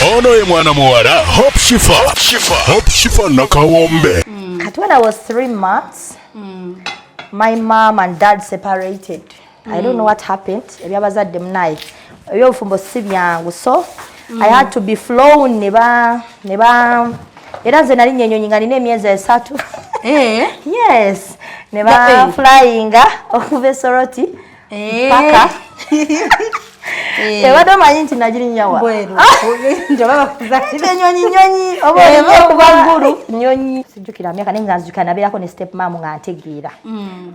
Ono ye mwana muwala Hope Shifa, Hope Shifa Nakawombe. Kati when I was 3 months, my mom and dad separated. I don't know what happened. Ebyabazadde munaye, ebyobufumbo si byangu. So I had to be flown ne ba era nze nali nyenyonyi nga nina emyezi 3. Yes, ne ba flyinga okuva e Soroti paka ebadde omanyi nti nagirinyawa. Bweru njoba bakuzalira. Enyonyi, nyonyi oba olinye kuba ggulu nyonyi. Sijjukira myaka, naye nga nzijukira nabeerako ne step mum nga ntegeera,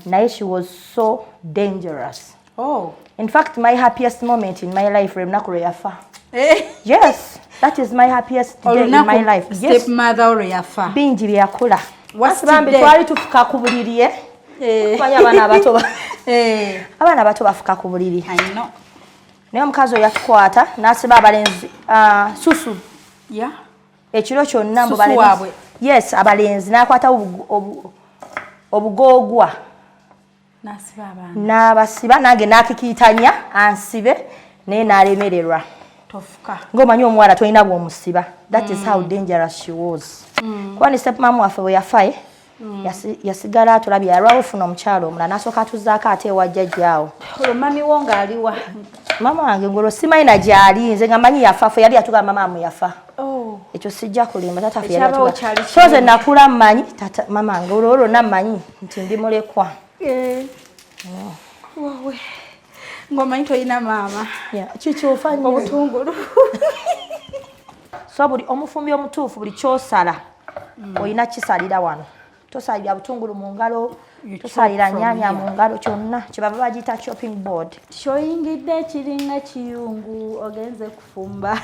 naye she was so dangerous. In fact, my happiest moment in my life lwe lunaku lwe yafa. Yes, that is my happiest day in my life, yes. Step mother olwo yafa? Bingi bye yakola. What's Bambi, today? twali tufuka ku buliri, eh? Omanyi abaana abato abaana abato bafuka ku buliri. I know. Naye omukazi oyo yatukwata n'asiba abalenzi, ah, susu ekiro kyonna mbu Susu waabwe. Yes, abalenzi n'akwata obugoogwa. Nasiba abaana. N'abasiba, nange n'akikiitanya ansibe, naye n'alemererwa. Tofuka. Ng'omanyi omuwala tolina bw'omusiba. That is how dangerous she was, kuba ne stepmom waffe bwe yafa, eh, yasigala atulabye, yalwawo ofuna omukyalo omulala n'asooka atuzaako ate ewa jjajjaawo. Olwo mami wo ng'aliwa? Mama wange ngolwo simanyi na gyali, nze nga manyi yafa. Ffe yali yatugamba mama amu yafa. Ekyo sijja kulimba, taata ffe yali Ekyabawo yatugamba. kyali So nze kinene. nakula mmanyi tata mama wange, olwo lwonna mmanyi nti ndi mulekwa. Wawe ng'omanyi tolina maama. Yeah, kikyofa nnyo. Obutungulu. So buli omufumbi omutuufu, buli kyosala olina kisalira wano. Tosalira butungulu mu ngalo, tosalira nyanya mu ngalo, kyonna kyebava bagiyita chopping board. Kyoyingidde kiringa kiyungu, ogenze kufumba.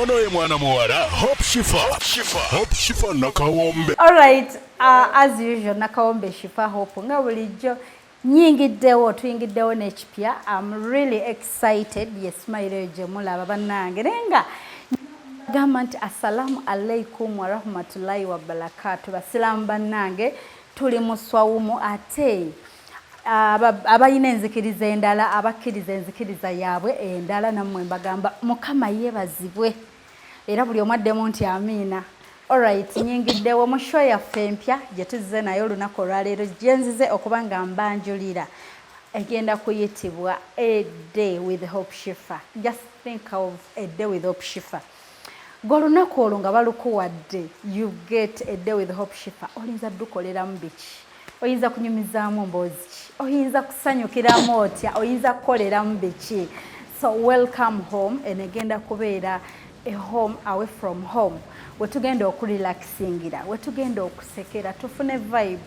Ono ye mwana muwala Hope Shifa, Hope Shifa Nakawombe. Alright, as usual, Nakawombe Shifa Hope, nga bulijjo nyingiddewo, tuyingiddewo n'ekipya. I'm really excited. Ye smile eyo gye mulaba bannange, naye nga gamba nti assalamu alaikum warahmatullahi wabarakatu. Basiraamu bannange, tuli mu swawumu, ate abalina enzikiriza endala, abakkiriza enzikiriza yaabwe endala, nammwe mbagamba Mukama yeebazibwe, era buli omu addemu nti amiina. Alright, nyingiddewo mu show yaffe empya gye tuzze naye olunaku olwaleero, gye nzize okuba nga mbanjulira, egenda kuyitibwa A Day with Hope Shifa. Just think of A Day with Hope Shifa. Gwe olunaku olwo nga balukuwadde, you get a day with Hope Shifa, oyinza dukoleramu biki? Oyinza kunyumizaamu mboozi ki? Oyinza kusanyukiramu otya? Oyinza kukoleramu biki? So welcome home. Eno egenda kubeera a home away from home, wetugenda okurelaxingira, wetugenda okusekera, tufune vibe.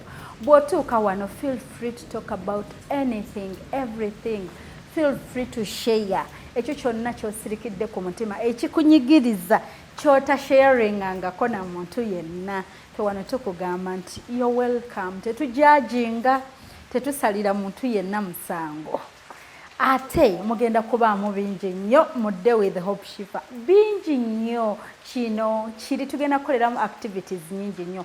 Bw'otuuka wano, feel free to talk about anything, everything. Feel free to share ekyo kyonna kyosirikidde ku mutima, ekikunyigiriza, kyotasharingangako na muntu yenna. Fe wano tukugamba nti you're welcome. Tetujajinga, tetusalira muntu yenna musango, ate mugenda kubaamu bingi nnyo mu Day with Hope Shifa, bingi nnyo. Kino kiri tugenda kukoleramu activities nyingi nnyo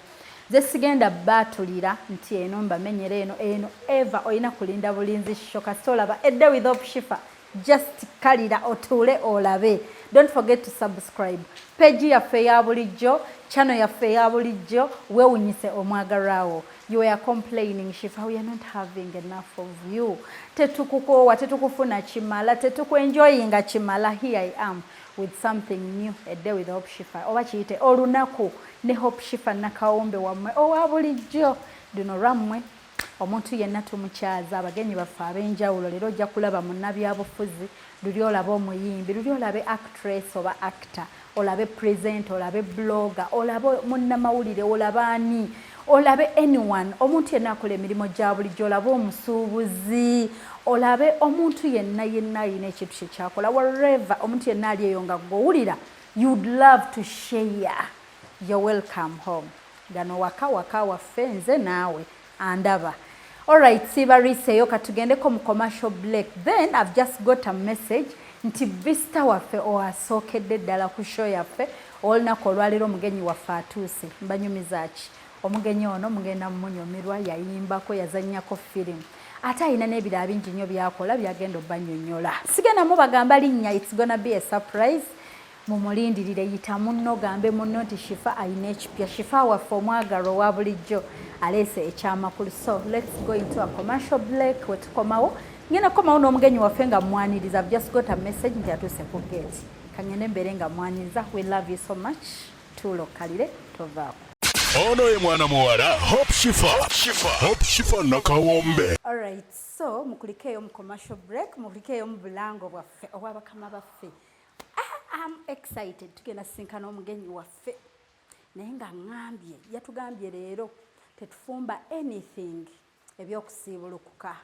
ze sigenda baatulira nti eno mbamenyera eno eno eva. Olina kulinda bulinzi show. Kasita olaba A Day with Hope Shifa, just kalira otuule olabe. Don't forget to subscribe page yaffe eya bulijjo, channel yaffe eya bulijjo. Weewunyise omwagalwawo. You were complaining, "Shifa, we are not having enough of you, tetukukoowa, tetukufuna kimala, tetukwenjoyinga kimala." Here I am with something new, A Day with Hope Shifa, oba kiyite olunaku ne Hope Shifa Nakawombe wammwe owa bulijjo. Luno lwammwe, omuntu yenna tumukyaza, abagenyi baffe ab'enjawulo. Leero ojja kulaba munnabyabufuzi, luli olabe omuyimbi, luli olabe actress oba actor, olabe presenter, olabe blogger, olabe munnamawulire, olabe ani, olabe anyone, omuntu yenna akola emirimu gya bulijjo, olabe omusuubuzi, olabe omuntu yenna yenna alina ekintu kyekyakola, wherever omuntu yenna ali eyo nga gwowulira you'd love to share, you're welcome home. Gano waka waka waffe, nze naawe andaba. Alright, sibariseeyo, katugendeko mu commercial break. Then I've just got a message nti visitor waffe oasookedde ddala ku show yaffe olunaku olwaleero, omugenyi waffe atuuse. Mbanyumiza ki? Omugenyi ono mugenda mumunyumirwa. Yayimbako, yazannyako firimu, ate alina n'ebirala bingi nnyo byakola byagenda obbanyonnyola. Sigenda mubagamba linnya, it's gonna be a surprise. Mumulindirire, yita munno, gambe munno nti Shifa alina ekipya. Shifa waffe omwagalwa owa bulijjo aleese ekyamakulu. So let's go into a commercial break. Wetukomawo ngenda kukomawo n'omugenyi waffe nga mwaniriza. I've just got a message nti atuuse ku gate. Kangende mbeere nga mwaniriza. We love you so much. Tuulokalire, tovaako. Ono ye mwana muwala Hope Shifa, Hope Shifa Nakawombe. Alright, so mukulikeeyo mu commercial break, mukulikeeyo mu bulango bwaffe obwabakama baffe. Ah, I'm excited. Tugenda sisinkana omugenyi waffe, naye nga ŋŋambye, yatugambye leero tetufumba anything ebyokusiibulukuka.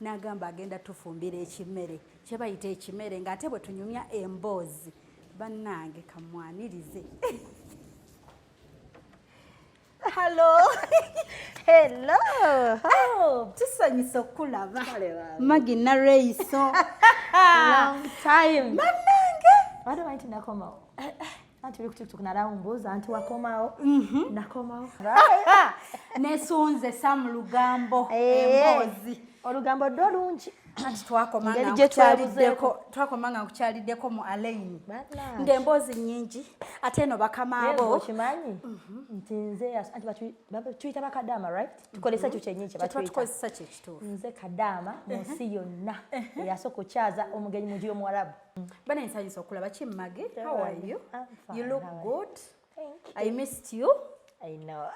N'agamba agenda tufumbira ekimere kye bayita ekimere, ng'ate bwe tunyumya emboozi. Bannange, kamwanirize. Hello. Hello. Oh, tusanyusa okulaba Magi Nareiso. Long time. Bannange. Wade nti nakomawo. Anti biri ku TikTok nalawumbuuza nti wakomawo. Nakomawo. Nesunze Sam Lugambo. Eh. Emboozi. Olugambo ddo lungi. Anti twakoma nga Engeri gye nkukyaliddeko, twakoma nga nkukyaliddeko mu Alain. Bannange. Ng'emboozi nnyingi, ate eno bakama Naye abo. okimanyi nti nze anti tuyita bakadaama, right? Tukozesa ekyo kyennyini kye kyetuba batuyita. Tukozesa kyekituufu. Nze kadaama mu nsi yonna eyasooka okukyaza omugenyi mu nju y'omuwarabu. Bana, nsanyusa okulaba Kimmagi. How are you? I'm fine. You look How are you? good. Thank you. I missed you. I know.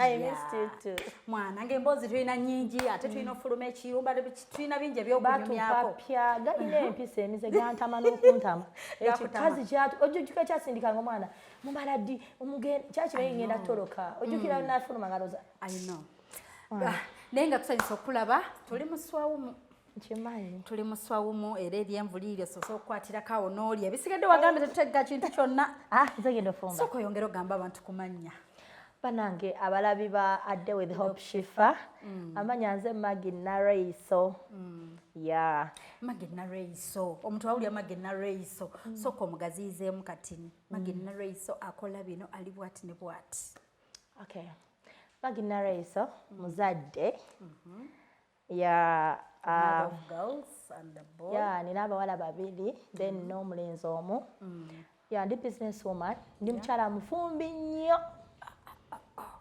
I missed you too. Mwana, ng'emboozi tulina nnyingi, ate tulina ofuluma ekiyumba, tulina bingi ebyokunyumyako. Batupapya, galina empisa emize, gantama n'okuntama. Gakutama. Ekikazi kyatu ojjukira kyasindikanga omwana mumala ddi omugenda kyakimanyi ngenda toloka, ojjukira nafuluma nga loza. I know. Ah, naye nga tusanyusa okulaba. Tuli mu swawumu. Nkimanyi. Tuli mu swawumu, era eryenvu liiryo sosa okukwatirako awo n'olya ebisigadde. Wagambe tetutegeka kintu kyonna. Ah, nze genda ofumba. Sooka oyongere ogamba abantu kumannya. Banange abalabi ba A Day with Hope Shifa, amanya nze Magi Nareiso ya. Magi Nareiso, omuntu awulira Magi Nareiso, sooka omugaziyizeemu katini. Magi Nareiso akola bino, ali bwati ne bwati. Okay, Magi Nareiso muzadde ya. Mother of girls and a boy. Ya, nina abawala babiri, then n'omulenzi omu. Ya, ndi business woman, ndi mukyala mufumbi nnyo.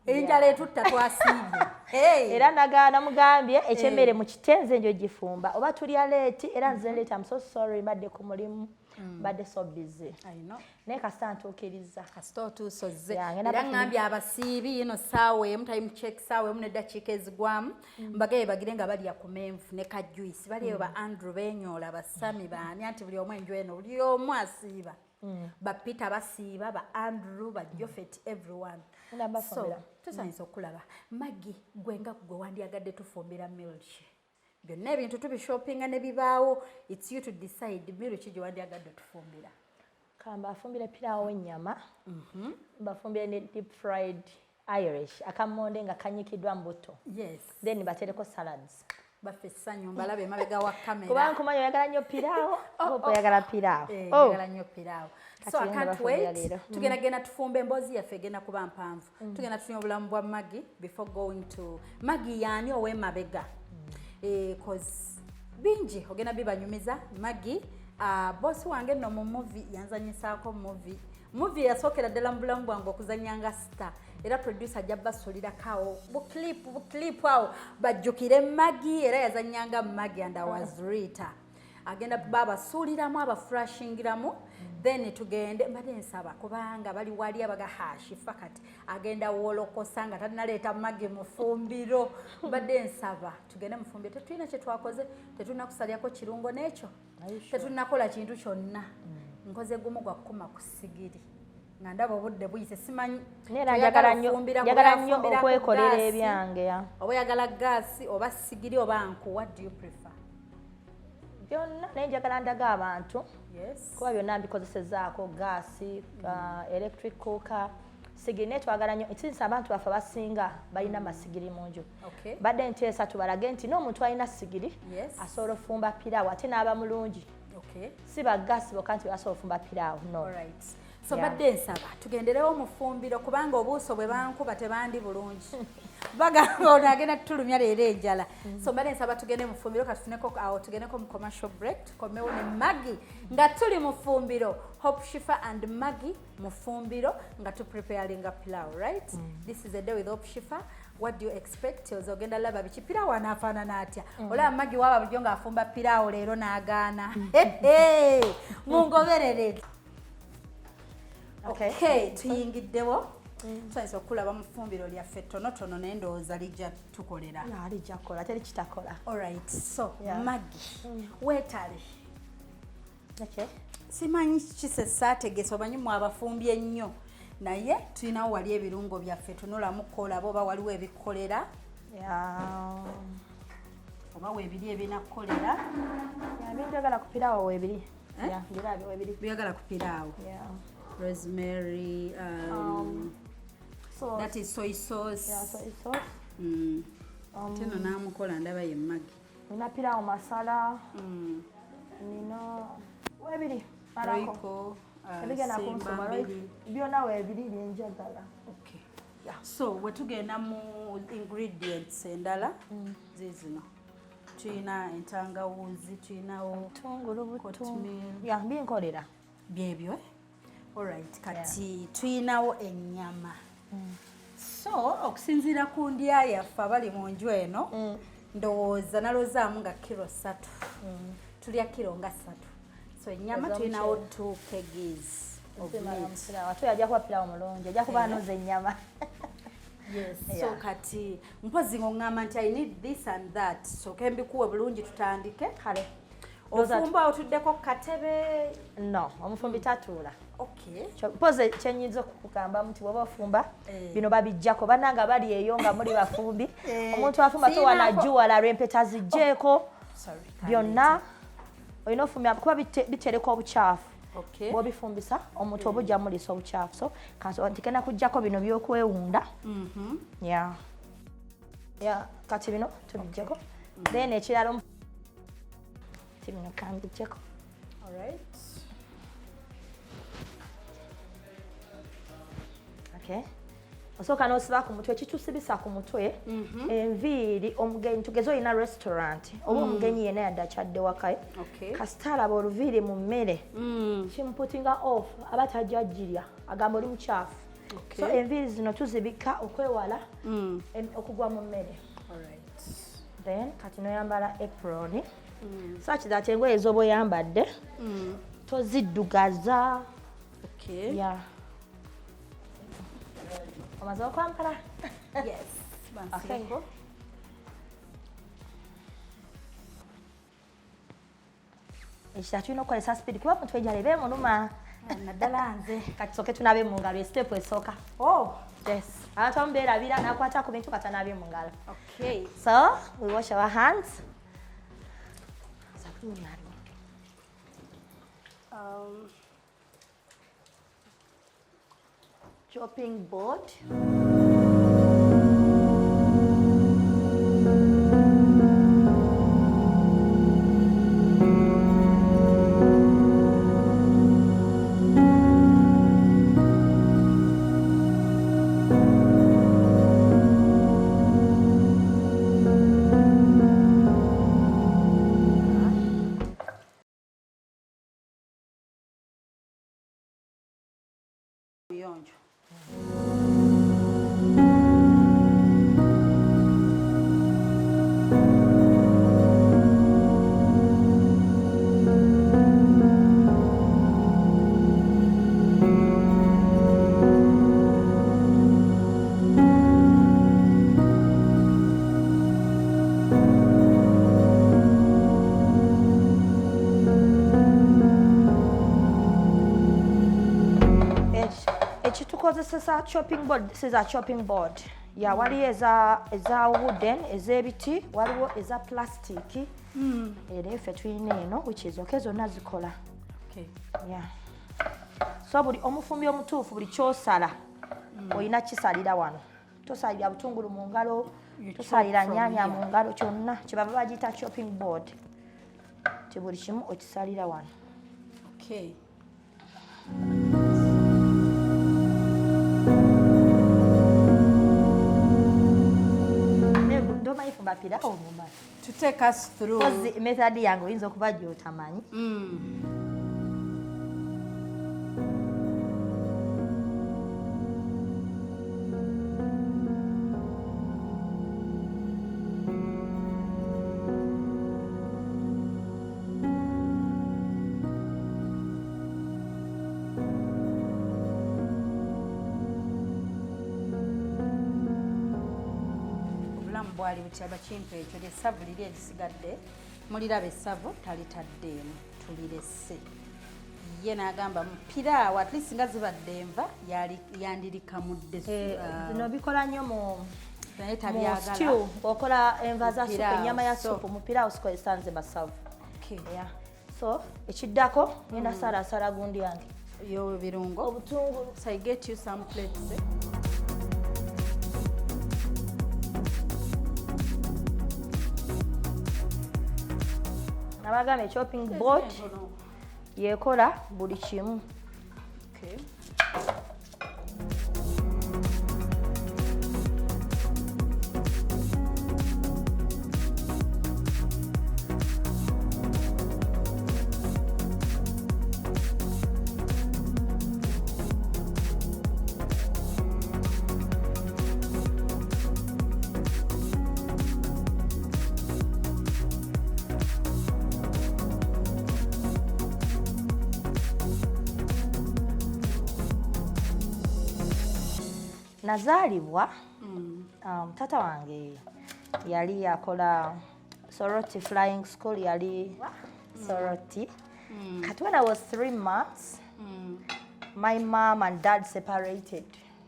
Enjala etutta, twasiibye. Hey! Era namugambye ekyemmere mu kitenze njo gifumba oba tulya late, era nze late. I'm so sorry, mbadde ku mulimu, mbadde so busy. I know. Naye kasita ntuukiriza. Kasita otuusozze. Ya, ngenda era bafuna. Ŋŋambye abasiibi ino saawa 1, time check saawa 1 neddakiika ezigwamu, mbagaye bagire nga balya ku menvu ne kajuice. Bali eyo ba Andrew benyoola, basami baani, anti buli omu enju eno buli omu asiiba. Ba Peter basiiba, ba Andrew, ba Jofet, everyone. Ngenda So bafumbira. Tusanyusa okulaba Magi. Gwe nga gwe wandyagadde tufumbira milk? Byonna ebintu tubishoppinga ne bibaawo. It's you to decide meal ki gye wandyagadde tufumbira. Kamba afumbire piraawo w'ennyama, mbafumbire ne deep fried Irish, akamonde nga kanyikiddwa mu butto. Then batereko salads. Baffe essanyu mbalaba emabega wa kamera. Kubanga nkumanyi oyagala nnyo piraawo. Hope oyagala piraawo. Eh, Oh. njagala nnyo piraawo. So I Kati can't bafumbira wait. leero. Tugenda genda tufumba, emboozi yaffe egenda kuba mpanvu. Tugenda tunywa obulamu bwa Magi. Before going to Magi, yaani ow'emabega, eh, 'cause bingi ogenda bibanyumiza. Magi, bosi wange nno mu movie, yanzanyisaako movie, movie yasookera ddala mu bulamu bwange okuzanyanga star, era producer ajja basulirako awo buclip buclip awo bajjukire Magi. Era yazanyanga Magi and I was Rita. Agenda babasuuliramu, abafrashingiramu, then tugende. Mbadde nsaba kubanga bali wali abaga hashifa kati agenda wolokosa nga tanaleeta Magi mufumbiro. Mbadde nsaba tugende mufumbiro, tetulina kyetwakoze, tetulina kusalyako kirungo n'ekyo, tetunakola kintu kyonna. Nkoze gumu gwa kkuma ku sigiri nga ndaba obudde buyise, simanyi. Naye era njagala nnyo Ofumbira ku okwekolera gaasi, ebyange ya. Oba oyagala gaasi oba sigiri oba nku, what do you prefer? Byonna, naye njagala ndaga abantu kuba byonna mbikozesezaako, gaasi, electric cooker, sigiri. Naye twagala nnyo, since abantu baffe abasinga balina amasigiri mu nju, badde nteesa tubalage nti n'omuntu alina sigiri asobola ofumba piraawo ate n'aba mulungi. Si bagaasi bokka nti basobola ofumba piraawo, no. Alright. So mbadde nsaba tugenderewo mu ffumbiro, kubanga obuuso bwe bankuba tebandi bulungi, bagamba ono agenda tutulumya leero enjala. So mbadde nsaba tugende mu ffumbiro, katufuneko awo, tugendeko mu commercial break, tukomewo ne Maggie nga tuli mu ffumbiro. Hope Shifa and Maggie mu ffumbiro nga tupreparinga pilau, right? This is a day with Hope Shifa. What do you expect? Oza ogenda laba biki? Pilau anaafaanana atya? Olaba Maggie waaba bulijjo ng'afumba pilau, leero n'agaana. Mungoberere. Okay. Okay, tuyingiddewo, tuyinza okulaba mu ffumbiro lyaffe ttonotono, naye ndowooza lijja tukolera. Lijja kukola, teri kitakola. Alright, so Maggie, weetale. Okay. Simanyi kise saategese, omanyi mwe abafumbi ennyo, naye tulinawo wali ebirungo byaffe, tunulamuko olaba oba waliwo ebikolera oba weebiri ebinakukolera. Yeah, binjagala ku piraawo weebiri. Eh? Yeah, birabye weebiri. Byagala ku piraawo. Rosemary, So, that is soy sauce. Yeah, soy sauce. Teno n'amukola ndaba ye Maggie. Nina piraawo masala. Nina weebiri. Malako. Royco, Ebigenda Simba kunsoma. Mbiri. Byonna weebiri byenjagala. Okay. So wetugenda mu ingredients endala, zizino tulina entangawuzi, tulinawo Tungulu butu. Oatmeal. Yeah, binkolera. Byebyo, eh? Alright, kati tulinawo ennyama. So okusinziira ku ndya yaffe abali mu nju eno, ndowooza nalozaamu nga kiro 3, tulya kiro nga 3, so ennyama Ez'omuceere. tulinawo 2 kgs of meat. Ate ajja kuba piraawo mulungi, ajja kuba anoza ennyama. Yes. So kati mpozi ng'oŋŋamba nti I need this and that, so kembikuwe bulungi, tutandike. Kale. Ofumba otuddeko ku katebe? No, omufumbi tatuula. Okay. Mpozi kyenyinza okukugamba nti bw'oba ofumba, Eh. bino babijjako. Bannanga bali eyo nga muli bafumbi, Eh. omuntu afumba towana juwala lw'empeta zijjeeko. Sorry. Byonna olina ofumba kuba bitereka obukyafu. Okay. Bw'obifumbisa omuntu oba ojja muliisa obukyafu, so kanso ntigenda kuggyako bino by'okwewunda. Yeah, kati bino tubiggyeko, then ekirala ti bino kambiggyeko. Alright. Okay. Osooka n'osiba ku mutwe, ekitusibisa ku mutwe enviiri, omugenyi, tugeze olina restaurant oba omugenyi yenna yadde akyadde wakayo, kasita alaba oluviiri mu mmere, kimuputinga off, aba tajja girya, agamba oli mukyafu. So enviiri zino tuzibika okwewala okugwa mu mmere. Alright. Then kati noyambala apron such that engoye z'oba oyambadde toziddugaza. Okay. Yeah. Omaze okwambala? Yes. Bansireko. Ekirala tulina okukozesa speed kuba omuntu enjala eba emuluma. Naddala nze. Kati tusooke tunaabe mu ngalo, step esooka. Oh. Yes, abantu abamu beerabira n'akwata ku bintu katanaabye mu ngalo. Okay. So we wash our hands. Sabuni aliwo. Chopping board. Muyonjo. Ekitukozesesa chopping board. This is a chopping board. Ya, waliyo eza wooden, ez'ebiti, waliwo eza plastic, era effe tulina eno, which is okay, zonna zikola. Yeah. So buli omufumbi omutuufu, buli kyosala olina kisalira wano. Tosalira butungulu mu ngalo, You tosalira chop from nyanya here. mu ngalo, kyonna kyebava bagiyita chopping board, ti buli kimu okisalira wano. Okay. Nkola pirawo mumanyi. To take us through. Kozi method yange oyinza okuba gy'otamanyi. Obulamu bwali butya? Bakimpa ekyo lyessavu liri erisigadde, muliraba essavu talitaddeemu, tulirese. Ye n'agamba mu piraawo at least nga zibadde enva yandirikamudde. Zino bikola nnyo mu naye mu tabyagala. stew, okola enva za supu, Piraawo, ennyama ya so. supu mu piraawo sikozesa nze masavu. Okay. Yeah. So ekiddako ngenda salasala gundi yange. Yo birungo. Obutungulu. So I get you some plates. Eh? Nabagambye chopping board yekola buli kimu. Okay. Nazaalibwa, taata wange yali akola Soroti Flying School, yali Soroti. Kati when I was 3 months, my mom and dad separated.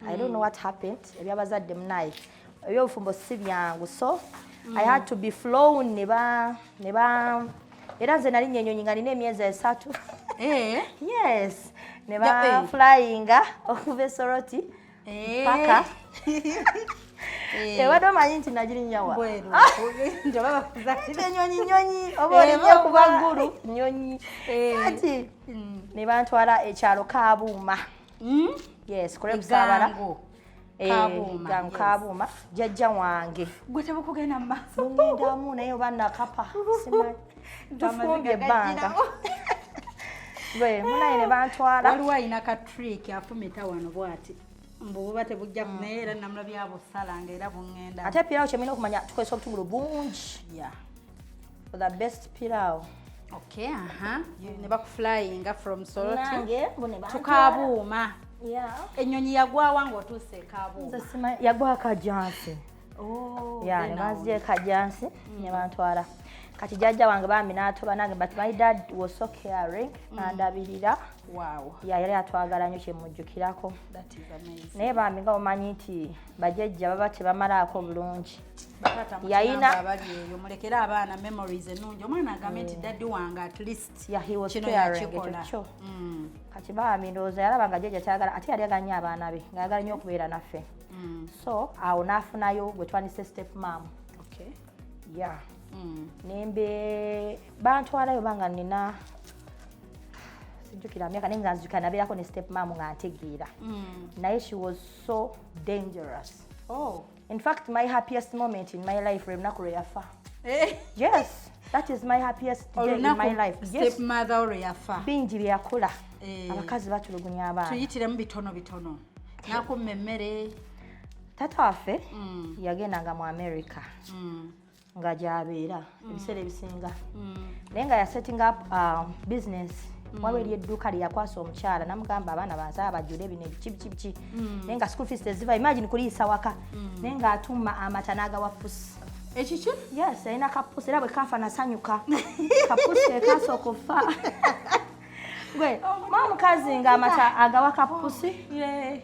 I don't know what happened. Ebyabazadde munaye. Ebyobufumbo si byangu. So I had to be flown ne ba era nze nali nnyonyi nga nina emyezi 3. Yes. Ne ba flyinga okuva e Soroti. Paka. Ebadde omanyi nti nagirinnya wa? Bweru. Nti oba bakuzaalira. Ennyonyi, nnyonyi, oba olinnye ku baggulu, nnyonyi. Kati ne bantwala ekyalo Kabuuma. Yes, kule Busaabala. Egango. Kabuuma, Gango yes. Kabuuma, jjajja wange. Gwe tebukugenda mu maaso. Bungendamu naye oba nakapa, simanyi. Tufumbye ebbanga. Gwe, munaye ne bantwala. Waliwo alina ka trick afumita wano bw'ati. Mbu buba tebujja naye era namulabye abusalanga era bungenda. Ate piraawo kye mulina okumanya tukozesa obutungulu bungi. Yeah. For the best piraawo. Okay, aha. Ne bakuflyinga from Soroti. Nange mbu ne bantwala. To Kabuuma. Yeah. Ennyonyi yagwawa ng'otuuse e Kabuuma. Nze simanyi, yagwa Kajansi. Oh, Yeah, ne then banzija e Kajansi ne bantwala. Kati jjajja wange bambi n'atoba nange, but my dad was so caring, n'andabirira. Wow. Yeah, yali atwagala nnyo kyemujjukirako. That is amazing. Naye bambi nga omanyi nti bajjajja baba tebamalaako bulungi. Bataata Yayina- abali eyo mulekere abaana memories ennungi. Omwana agambe nti daddy wange at least Yeah, he was kino caring, yakikola. ekyo kyo. Kati bambi ndowooza yalaba nga jjajja kyagala, ate yali ayagala nnyo abaana be, ng'ayagala nnyo okubeera naffe. So awo n'afunayo gwe twandise step mom. Okay. Yeah. Nembe bantwalayo banga nina sijjukira myaka, naye nga nzijukira nabeerako ne step mom nga ntegeera. Naye she was so dangerous. Oh. In fact, my happiest moment in my life lwe lunaku lwe yafa. Yes, that is my happiest day in my life. Yes. Step mother olwe yafa. Bingi bye yakola. Abakazi batulugunya abaana. Tuyitiremu bitono bitono. N'akumma emmere. Taata waffe yagendanga mu America. Nga gy'abeera ebiseera ebisinga. Naye nga ya setting up business. Waliwo eri edduuka lye yakwasa omukyala n'amugamba abaana bansaaba bajjule bino ebiki biki biki. Naye nga school fees teziva, imagine kuliisa waka. Naye ng'atuma amata n'agawa pusi. Ekiki? Yes, alina kapusi era bwe kafa nasanyuka. Kapusi ke kasooka okufa. Gwe, mwa omukazi ng'amata agawa kapusi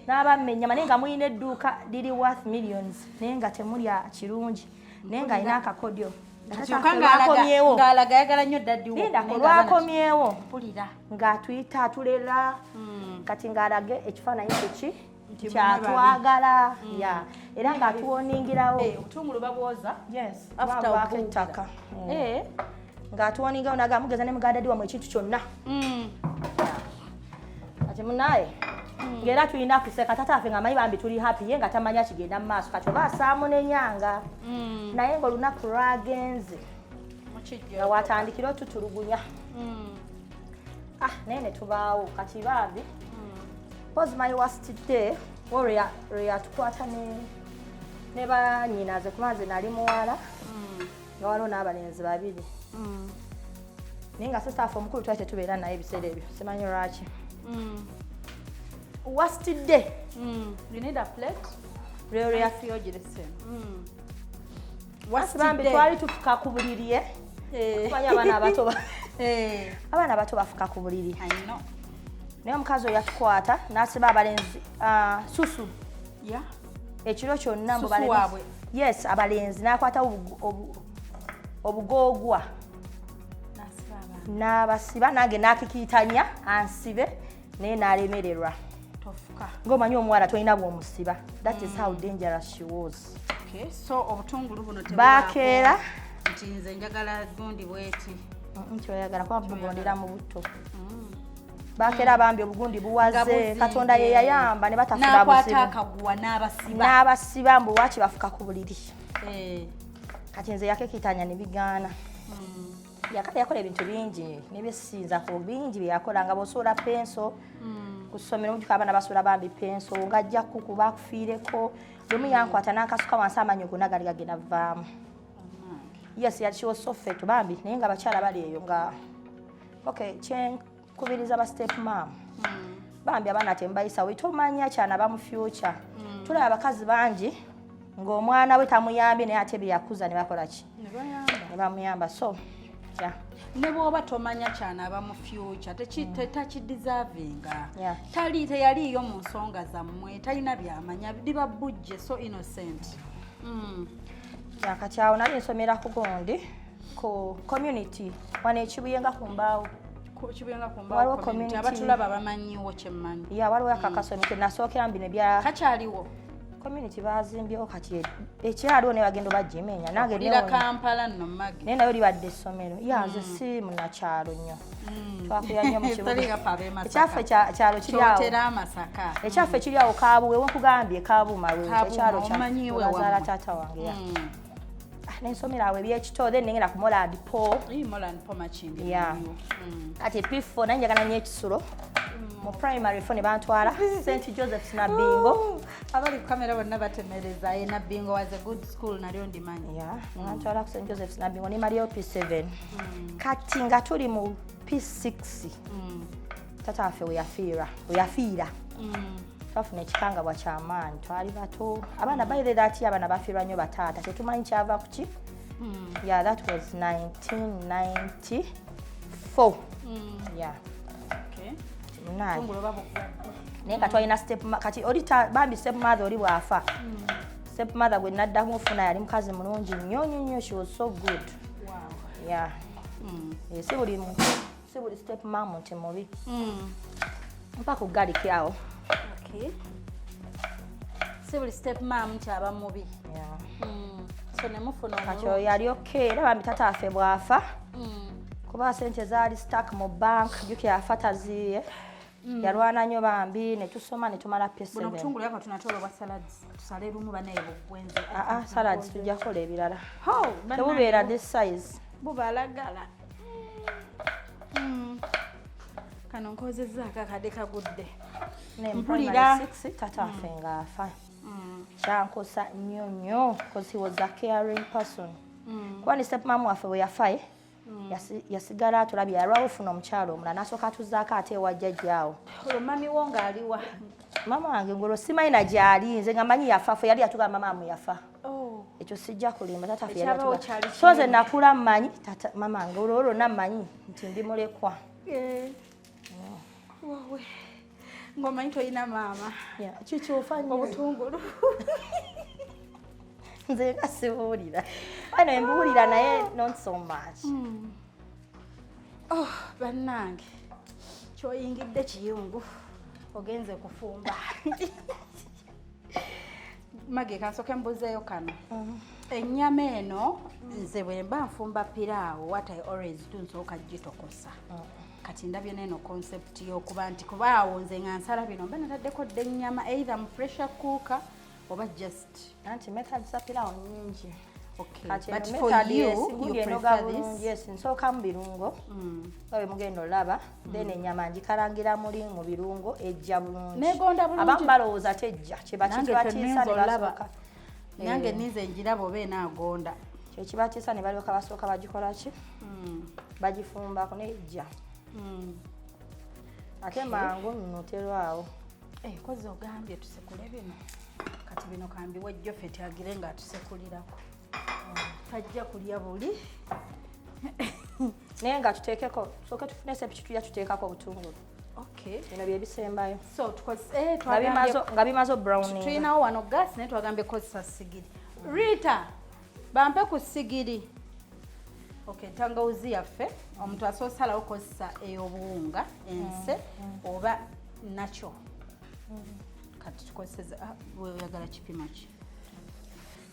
n'abamma ennyama, naye nga mulina edduuka liri worth millions, naye nga temulya kirungi, naye ng'alina akakodyo. Kyokka ng'alaga ayagala nnyo daddy wo. Linda, olwakomyewo. Mpulira. Ng'atuyita atulera. Kati ng'alage ekifaananyi kiki Nti kyatwagala. Yeah. Era ng'atuwoningirawo. Obutungulu babwoza? Yes. After Babwako obuwunga. ettaka. Ng'atuwoningirawo n'agamba mugeza ne muganda daddy wammwe ekintu kyonna. Kati munaaye Ng'era tulina kuseka, tata waffe ng'amanyi bambi tuli happy, ye nga tamanya kigenda mu maaso. Kati oba asaamunenyanga, naye ng'olunaku lwagenze Mukijjo. Nga watandikira otutulugunya. Ah, naye ne tubaawo. Kati bambi was my worst day wo lwe yatukwata ne banyinaze, kuba nze nali muwala nga waliwo n'abalenzi babiri, naye nga sister waffe omukulu twali tetubeera naye ebiseera ebyo, simanyi lwaki. Worst day. You need a plate? Lwe lwe Ogirese. Bambi Worst day. Twali tufuka ku buliri, eh? Tumanyi abaana abato abaana abato bafuka ku buliri. I know. Naye omukazi oyo yatukwata n'asiba abalenzi, ah, susu ekiro kyonna mbu Susu waabwe. Yes, abalenzi n'akwata obugoogwa N'asiba abaana. N'abasiba, nange n'akikiitanya ansibe, naye n'alemererwa. Tofuka. Ng'omanyi omuwala tolina bw'omusiba. That is how dangerous she was. Okay, so obutungulu buno Bakeera. Nti nze njagala gundi bweti. Kyoyagala kuba bugondera mu butto. Bakeera bambi obugundi Nga buwaze. buzimbye. Katonda ye yayamba ne batafuna N'akwata buzibu. akaguwa n'abasiba. N'abasiba mbu waki bafuka ku buliri. Kati nze yakekitanya ne bigaana. Yakale yakola ebintu bingi nebyesinzako bingi byeyakola, nga bw'osuula penso ku ssomero, mujuka abaana basuula bambi penso, ng'ajja kukuba akufiireko. Lumu yankwata n'ankasuka wansi, amanyo gonna gali gagenda vaamu. Yes, she was so fit bambi, naye nga abakyala bali eyo nga okay. Kyenkubiriza ba step mom, bambi abaana temubayisa we, tomanya kyanaba mu future. Tulaba abakazi bangi ng'omwana we tamuyambye, naye ate byeyakuza ne bakola ki? Ne bayamba. Ne bamuyamba, so yeah. Ne bw'oba tomanya kyanaaba mu future, takideservinga. Tali teyaliiyo mu nsonga zammwe, talina byamanya, liba bujje, so innocent. Yeah, kati awo nali nsomera ku gundi, ku community wano ekibuye nga ku mbaawo. Kibuyenga ku Waliwo mbaawo community. Community. Abatulaba bamanyiwo kyemmanyi. Ya, waliwo akakasomero kenasookera bino ebya Kakyaliwo? Community bazimbyewo kati ekyaliwo, naye bagenda obagimenya nange Olira neewuunya. Kampala nno, Magi. Naye nayo libadde essomero ya, nze si munakyalo nnyo, twakulira nnyo mu kibuga. Toli gaffe ab'e Masaka. Ekyaffe kyalo kiri awo. Kyotera Amasaka. Ekyaffe kiri awo Kabuwe, wenkugambye Kabuuma we. Kabuuma, ekyalo omanyiwe kyazaala wammwe. Taata wange ya. Ah, nensomera awo ebyekito, then nengenda ku Moland Paul. Ii, Moland Paul Makindye. Yeah. Manyiwo. Kati P4 naye njagala nnyo ekisulo. Mu primary 4 ne bantwala St Joseph's Nabingo. Abali ku kamera bonna batemereza ye. Nabbingo was a good school, nalyo ndimanyi. Ya, bantwala ku St Joseph's Nabingo, nemaliyo P7. Kati nga tuli mu P6, tata waffe we yafiira, twafuna ekikangabwa kyamaanyi. Twali bato abaana, by the that year abaana bafiirwa nnyo bataata, tetumanyi kyava ku ki. Yeah, that was 1994, yeah. Okay. Munaye. Obutungulu oba buggwadde. Naye nga twalina step kati oli bambi step mother oli bw'afa, step mother gwe naddamu ofuna yali mukazi mulungi nnyo nnyo nnyo. She was so good. Yeah. Eh, si buli si buli step mom nti mubi. Mpa ku garlic awo. Okay. Si buli step mom nti aba mubi. Yeah. So ne mufuna Kati omulungi. oyo yali okay, era bambi tata waffe bw'afa, kuba sente zaali stuck mu bank, jjukira afa taziiye, yalwana nnyo bambi, ne tusoma ne tumala Buno P7. obutungulu yaka tunatola obwa salads. Tusale lumu banaye bugwenze. Ah, ah, salads tujja kukola ebirala. Ho, bannange. Tebubeera this size. Bubalagala. Kano nkozezzaako akadde kagudde. Ne mu Mpulira. primary 6 tata waffe ng'afa, kyankosa nnyo nnyo because he was a caring person, kuba ne step mom waffe bwe yafa, ye yasigala atulabye, yalwawo ofuna omukyalo omulala n'asooka atuzaako ate ewa jjajjaawo. Olwo mami wo ng'aliwa? Mama wange ngolwo simanyi na gyali, nze nga manyi yafa. Fe yali yatugamba mama yafa. Oh. Ekyo sijja kulimba, tata ffe yali Ekyabawo yatugamba. kyali So nze kinene. nakula mmanyi tata mama wange, olwo lwonna mmanyi nti ndi mulekwa. Eh. Wowe. Ng'omanyi tolina maama. Yeah, kikyofa nnyo. Obutungulu. Nze nga sibuulira ano, mbuulira naye not so much. Oh, bannange. Kyoyingidde kiyungu. Ogenze kufumba. Mage, kansooke mbuzeeyo kano. Ennyama eno nze bwe mba nfumba piraawo, what I always do, nsooka gitokosa. Kati ndabye neeno concept y'okuba nti kubaawo nze nga nsala bino mba nataddeko dda ennyama either mu pressure cooker oba just Anti method za pilawo nyingi. Okay. Kati But eno for method, you, yes, you gundi enoga prefer this? bulungi. Yes, nsooka mu birungo nga bwe mugenda olaba, then ennyama ngikalangira muli mu birungo, ejja bulungi. Negonda bulungi. Abamu balowooza tejja, kyeba Nange kibatiisa kyenninza ne olaba. basooka. Nange ninze njiraba oba enaagonda. Kyekibatiisa ne balyoka basooka bagikola ki, bagifumbako nejja. Ate mangu nno, terwawo. Eh, kozi ogambye tusekule bino. Kati bino kambiwe Jofeti agire nga atusekulirako, tajja kulya buli. Naye nga tuteekeko, tusooke tufune sepiki, tujja tuteekako obutungulu. Bino bye bisembayo. So tukozese Nga nga bimaze browning. Tulinawo wano gas, naye twagambye kozesa sigiri. Rita, bampe ku sigiri. Okay, tangawuzi yaffe omuntu asobola osalawo kozesa ey'obuwunga ense oba nakyo. Kati tukozeseza, ah, weyagala kipimo ki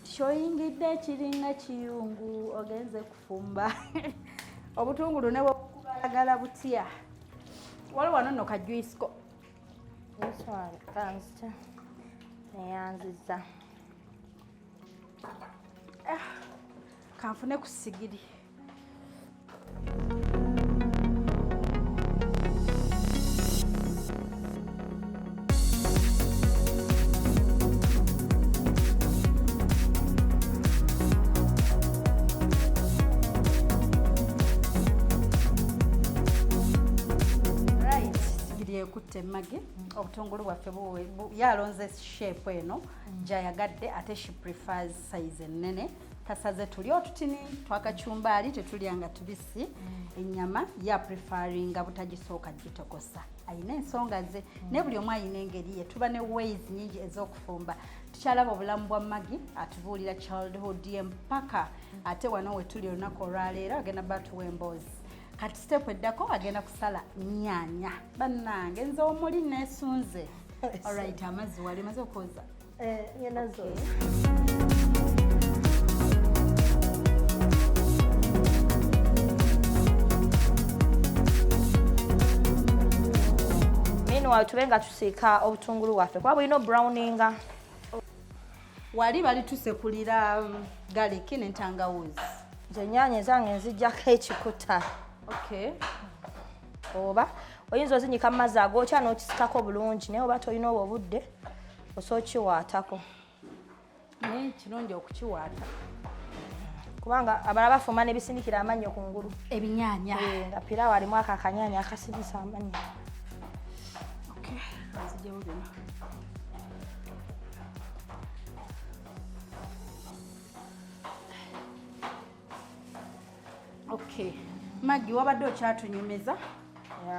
kyoyingidde kiringa kiyungu ogenze kufumba obutungulu ne bwokubalagala butya. Waliwo wano nno kajuisiko. This one kanzita neyanziza. Kanfune ku sigiri. Right, sigiri ekutte emmage. Obutungulu bwaffe yalonze shape eno gyayagadde, ate she prefers size ennene. Tasaze tuli otutini twakacumbaali, tetulya nga tubisi. Ennyama ya preferringa butagisooka gitokosa, ayina ensonga ze, naye buli omu ayina engeri ye. Tuba ne ways nyingi ez'okufumba. Tukyalaba obulamu bwa Magi, atubuulira childhood ye mpaka ate wano we tuli olunaku olwaleero. Agenda batuwa emboozi. Kati step eddako agenda kusala nyaanya. Bannange, nze omuli neesunze. Alright, amazzi wali maze okwoza? Ngenda zoza. Meanwhile tube nga tusiika obutungulu bwaffe kuba bulina obrowninga. Wali bali tusekulira garlic n'entangawuzi. Nze ennyaanya ezange nzijjako ekikuta. Oba oyinza ozinyika mu mazzi agookya n'okisikako bulungi, naye oba tolina obwo obudde, osobola okiwaatako. Naye kirungi okukiwaata. Kubanga abalala bafumba n'ebisindikira amannyo ku ngulu. Ebinyaanya. Eh, nga piraawo alimu ako akanyaanya akasindisa amannyo. Okay, nzijewo bino. Okay, Maggi, wabadde okyatunyumiza.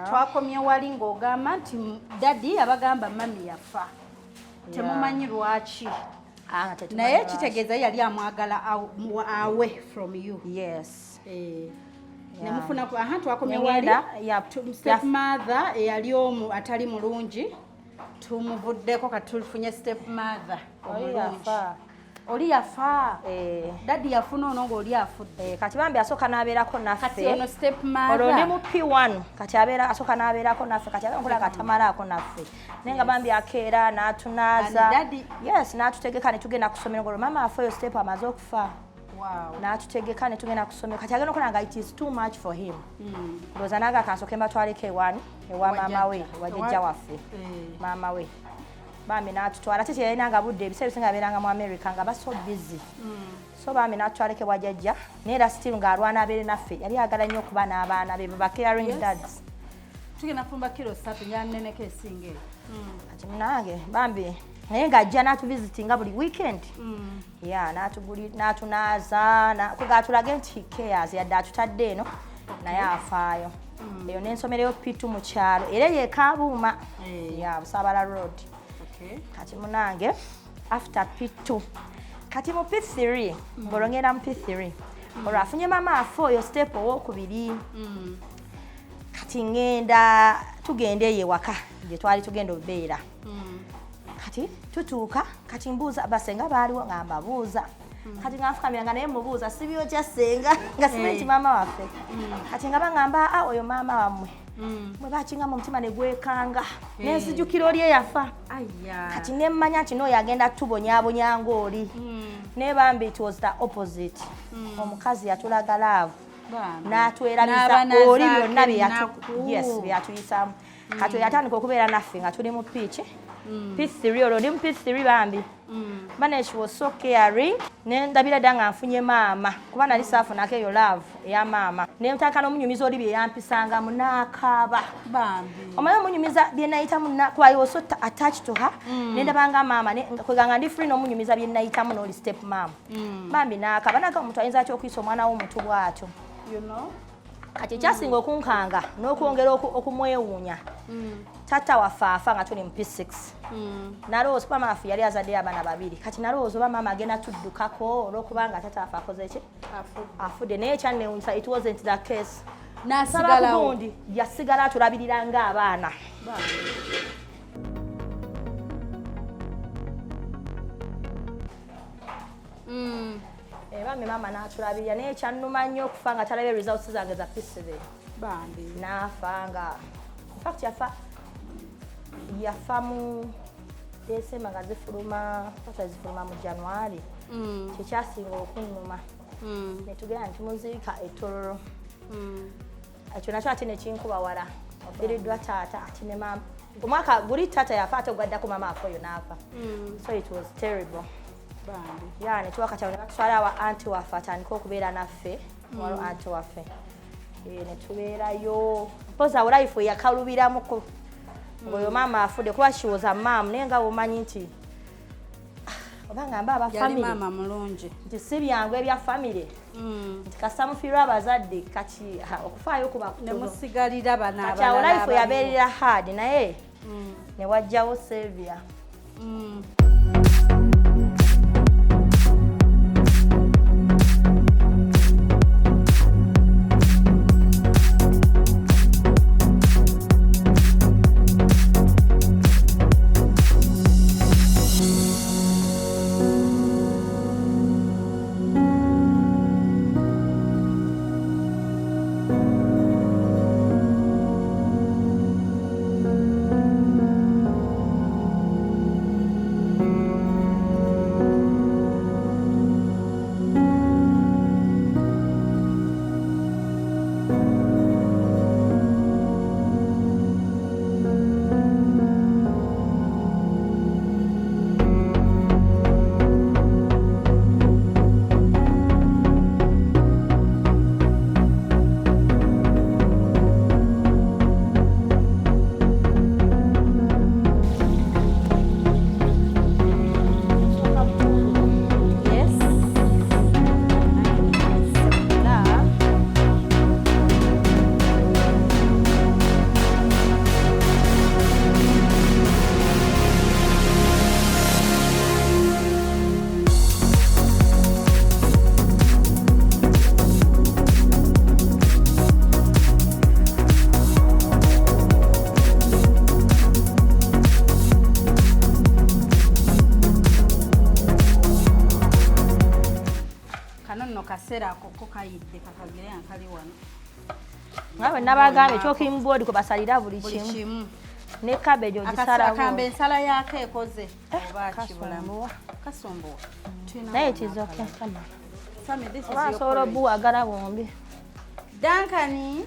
Twakomye wali ng'ogamba nti daddy abagamba mummy yafa, temumanyi lwaki. Ah, tetumanyi Naye lwaki. kitegeeza yali amwagala away from you. Yes. Eh, nemufuna aha, twakomye wali. Nengenda, Step mother eyali omu atali mulungi tumuvuddeko, kati tufunye step mother Oli omulungi. yafa. Oli yafa. Eh. Daddy yafuna ono ng'oli afudde. Eh, kati bambi asooka n'abeerako Kati naffe. ono step Olwo ndi mu mother. P1, kati abeera asooka n'abeerako naffe, kati abeera nkola katamalaako naffe, naye nga bambi akeera n'atunaaza. And daddy- Yes, n'atutegeka ne tugenda ku ssomero ng'olwo maama afe, oyo step amaze okufa. N'atutegeka ne tugenda ku ssomero. Kati agenda okola nga it is too much for him. Ndowooza nange akansooke mbatwaleko ewani, ewa Ewa maama we, jjajja. ewa jjajja waffe. Maama we bambi n'atutwala, ate teyalinanga budde, ebiseera ebisinga yabeeranga mu America nga ba so busy. So bambi n'atutwaleko ewa jjajja, naye era still ng'alwana abeere naffe. Yali ayagala nnyo okuba n'abaana be, ba caring dads. Tugenda fumba kilo 3, nyaneneko esinga eyo. Kati munange bambi naye ng'ajja n'atuvisitinga buli weekend ya n'atunaaza kwega atulage nti he cares, yadde atutadde eno naye afaayo. Eyo n'ensomereyo P2 mu kyalo, era eyo ekabuuma ya Busaabala Road. Kati munange after P2, kati mu P3, ng'olwo ngenda mu P3, olwo afunye mama afe oyo step owokubiri. Kati ngenda tugenda eyo ewaka gye twali tugenda obeera. Kati tutuuka, kati mbuuza basenga baaliwo, nga mbabuuza. Kati nga nfukamira nga naye mubuuza sibyotya senga, nga simanyi nti maama waffe. Kati nga baŋŋamba, a oyo maama wammwe. Bwe bakingamba omutima ne gwekanga, nenzijukira oli eyafa. Kati nemmanya nti n'oyo agenda tubonyaabonya ng'oli. Naye bambi, it was the opposite. Omukazi yatulaga love, n'atwerabiza oli byonna bye yatuyisaamu. Kati oyo yatandika okubeera naffe nga tuli mu P ki, P3. Olwo ndi mu P3 bambi. Bane, she was so caring. Nendabira dda nga nfunye maama, kuba nali saafunako eyo love eya maama. Nentandika n'omunyumiza oli bye yampisangamu, n'akaaba. Omanyi omunyumiza bye nayitamu, kuba I was so attached to her. Nendabanga maama, kweganga ndi free n'omunyumiza bye nayitamu n'oli step mom. Bambi n'akaaba, naga omuntu ayinza atya okuyisa omwana w'omuntu bw'atyo? Kati ekyasinga okunkanga n'okwongera okumwewuunya, taata waffe afa nga tuli mu P6. Nalowooza, kuba maama waffe yali azaddeyo abaana babiri, kati nalowooza oba maama agenda tuddukako olw'okubanga taata waffe akoze ki, afudde. Naye ekyanneewuunyisa, it wasn't the case. N'asigalawo. Gundi yasigala atulabirira ng'abaana. Bambi maama n'atulabirira, naye kyannuma nnyo okufa nga talabye results zange za P7. Bambi. N'afa nga, infact yafa mu December nga zifuluma, zifuluma mu January. Kyekyasinga okunnuma. Netugenda netumuziika etororo. Ekyo nakyo ate nekinkuba wala, ofiiriddwa taata ate ne maama. Omwaka guli taata yafa, ate ogwaddako maama afe, oyo n'afa. So it was terrible. Bambi. Ya, netuwakati ne batutwala awa anti waffe atandike okubeera naffe. Waliwo anti waffe. Netubeerayo mpozi awo life yakalubiramuko ngaoyo maama afudde, kuba she was a mom. Naye nga bwomanyi nti oba ngamba aba yali family maama mulungi. Nti si byangu ebya family, nti kasita mufiirwa abazadde, kati okufaayo kuba kutono. Nemusigalira bano Kati awo abalala life abaliwo. Yabeerera hard, naye ne wajjawo savior. Yes. Sekula. Kano nno kaseera ako ko kayidde, kakagire nga kali wano. Nga bwe nabagambye, chopping board kwe basalira buli Buli kimu. Kimu. Ne cabbage ogisalawo. Akambe ensala yaako ekoze oba kibulamu. Kasumbuwa. Kasumbuwa. Tulina Naye wano it is okay. akalala. Come on. Sami, this is Oba your nsobola porridge. obuwagala bwombi. Duncan.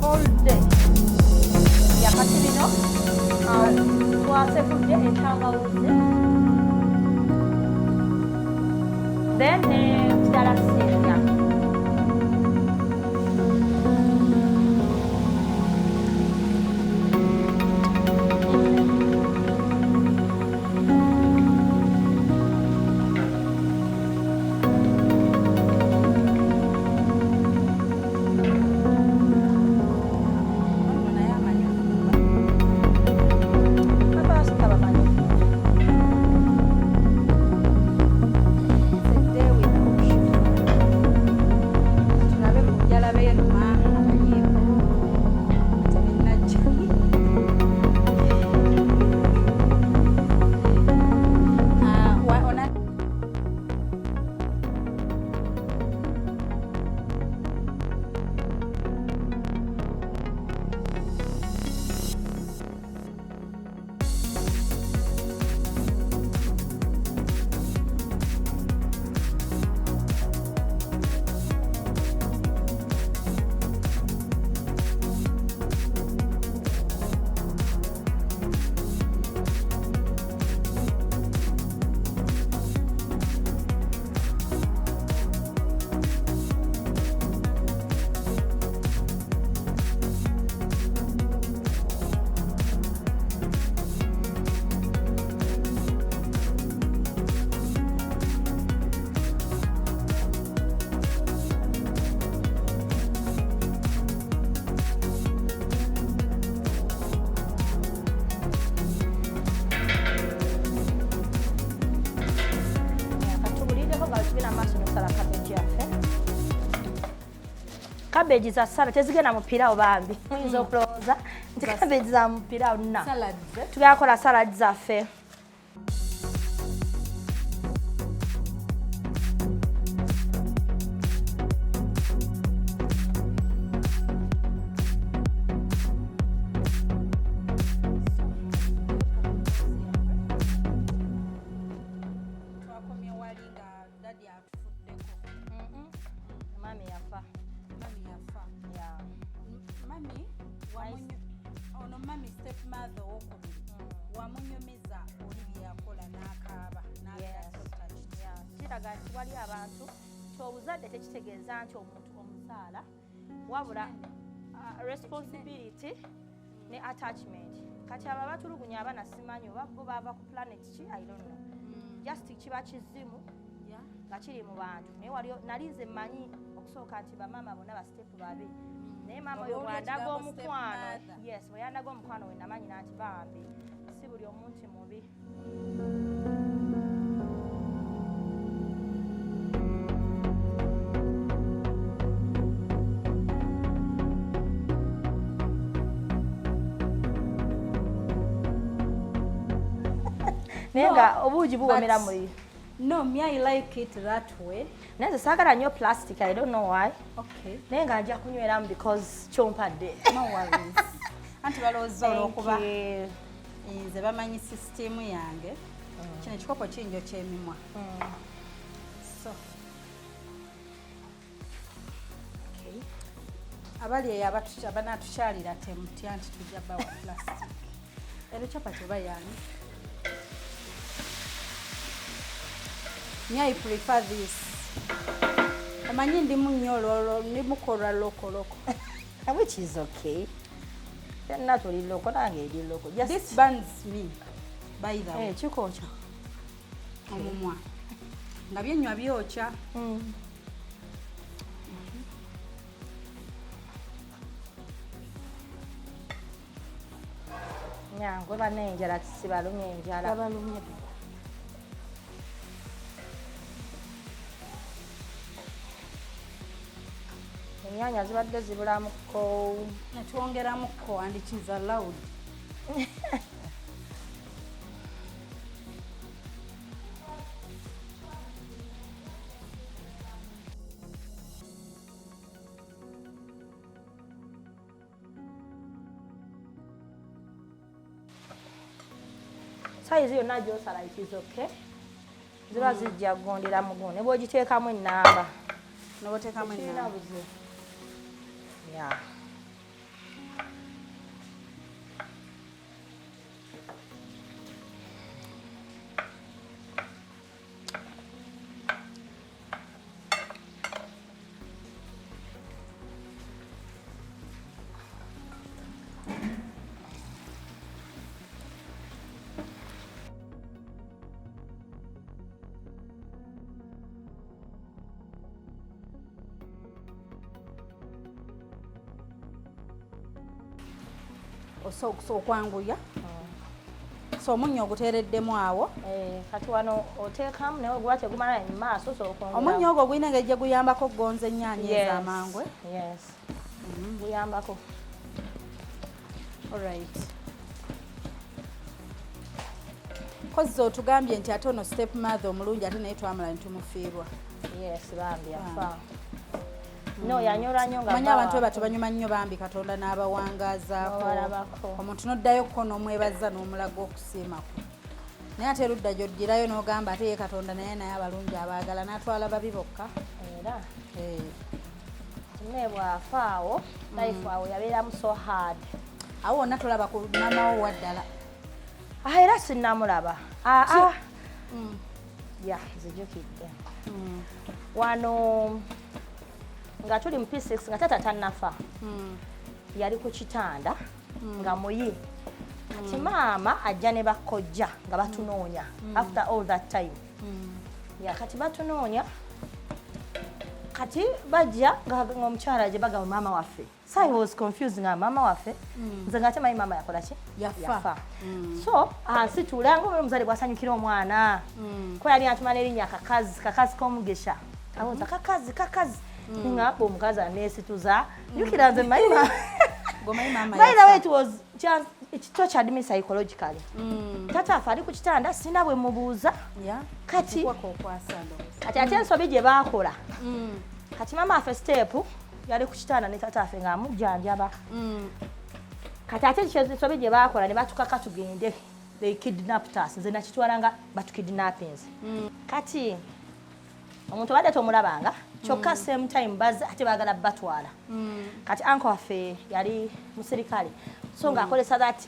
All day. Yakati bino twasekudde entangawuzi. Cabbage za salad tezigenda mu pilawo bambi. Muyinza okulowooza nti cabbage za mu pilawo na. Salads, eh? Tugenda kukola salad zaffe. Twakomye wali nga daddy atufuddeko. Mami yafa. Mami yafa. Yeah. Mami ono mami step mother owokubiri wamunyumiza oli bye yakola n'akaaba n'abeera Yes. so touched. Yeah. Kiraga nti wali abantu nti obuzadde tekitegeeza nti omuntu omuzaala wabula responsibility ne attachment. Kati abo abatulugunya abaana simanyi oba bo baava ku planet ki, I don't know. Just kiba kizimu nga kiri mu bantu naye wali nali nze mmanyi okusooka nti bamaama bonna ba step babi naye maama oyo Olw'olya bw'andaga ekigambo omukwano step mother. Yes, bwe yandaga omukwano we namanyi nanti bambi si buli omuntu mubi. Naye nga obuugi buwomera muli. No, me I like it that way. Naye nze saagala nnyo plastic, I don't know why. Okay. Naye nga nja kunyweramu because kyompadde. No worries. Anti balowooza olw'okuba Thank you. nze bamanyi sisitiimu yange. Kino ekikopo kinjo ky'emimwa. So Okay. abali eyo abanatukyalira temutya nti tujja bawa plastic. Eno chapati oba yani? Me I prefer this. Omanyi ndimu nnyo olwo ndimukolwa lokoloko. Which is okay. Byonna tuli loko nange eri loko. Just This burns me by the way. Eh, kikookya. Omumwa. Nga byenywa byokya. Nyangwe banne enjala sibalumye enjala. Babalumye ddala. Ennyaanya zibadde zibulamuko. Netwongeramuko and it is allowed. Sayizi yonna gy'osala it is okay. Ziba zijja kugondera muguno ne bw'ogiteekamu ennamba. N'oteekamu Tekirina ennamba. buzibu. Yeah. Okwanguya. So omunnyo oguteereddemu awo. Kati wano oteekamu naye oguba tegumala mu maaso so okwongera. Omunnyo ogwo gulina engeri gye guyambako okugonza ennyaanya Yes. ez'amangu. Yes. Guyambako. Alright. Kozzi otugambye nti ate ono step mother omulungi ate naye twamala ne tumufiirwa. Yes, bambi yafa. No, yanyola nnyo nga Manyi bba abantu waabwe. batyo banyuma nnyo bambi Katonda n'abawangaazaako. N'obalabako. Omuntu n'oddayo kko n'omwebaza n'omulaga okusiima kwe. Naye ate erudda gy'oddirayo n'ogamba ate ye Katonda naye naye abalungi abaagala n'atwala babi bokka. Era. Naye bw'afa awo, life awo yabeeramu so hard. Awo wonna tolaba ku maama wo wa ddala. Era sinnamulaba. Ya, nzijukidde. Wano nga tuli mu P6 nga taata tannafa. Yali ku kitanda nga muyi. Kati maama ajja ne bakojja nga batunoonya after all that time. Ya, kati batunoonya. Kati bajja nga omukyala gye bagamba maama waffe. So I was confused nga maama waffe. Nze nga temanyi maama yakola ki? Yafa. Yafa. So ansitula nga omuzadde bw'asanyukira omwana. Ko yali antuma n'erinnya kakazi, kakazi k'omugesha. Awoza kakazi, kakazi. Nga omukazi aneesituza, jjukira nze manyi. By the way, it was just, it tortured me psychologically. Tata afa ali ku kitanda, sina bwe mubuuza. Kati ate ensobi gye baakola, kati mama afe step yali ku kitanda ne tata afe ng'amujjanjaba. Kati ate ensobi gye baakola, ne batukaka tugende. They kidnapped us. Nze nakitwala nga batukidnappinze. Kati omuntu obadde tomulabanga, kyokka same time bazze ate baagala batwala. Kati uncle waffe yali musirikale, so ng'akozesa that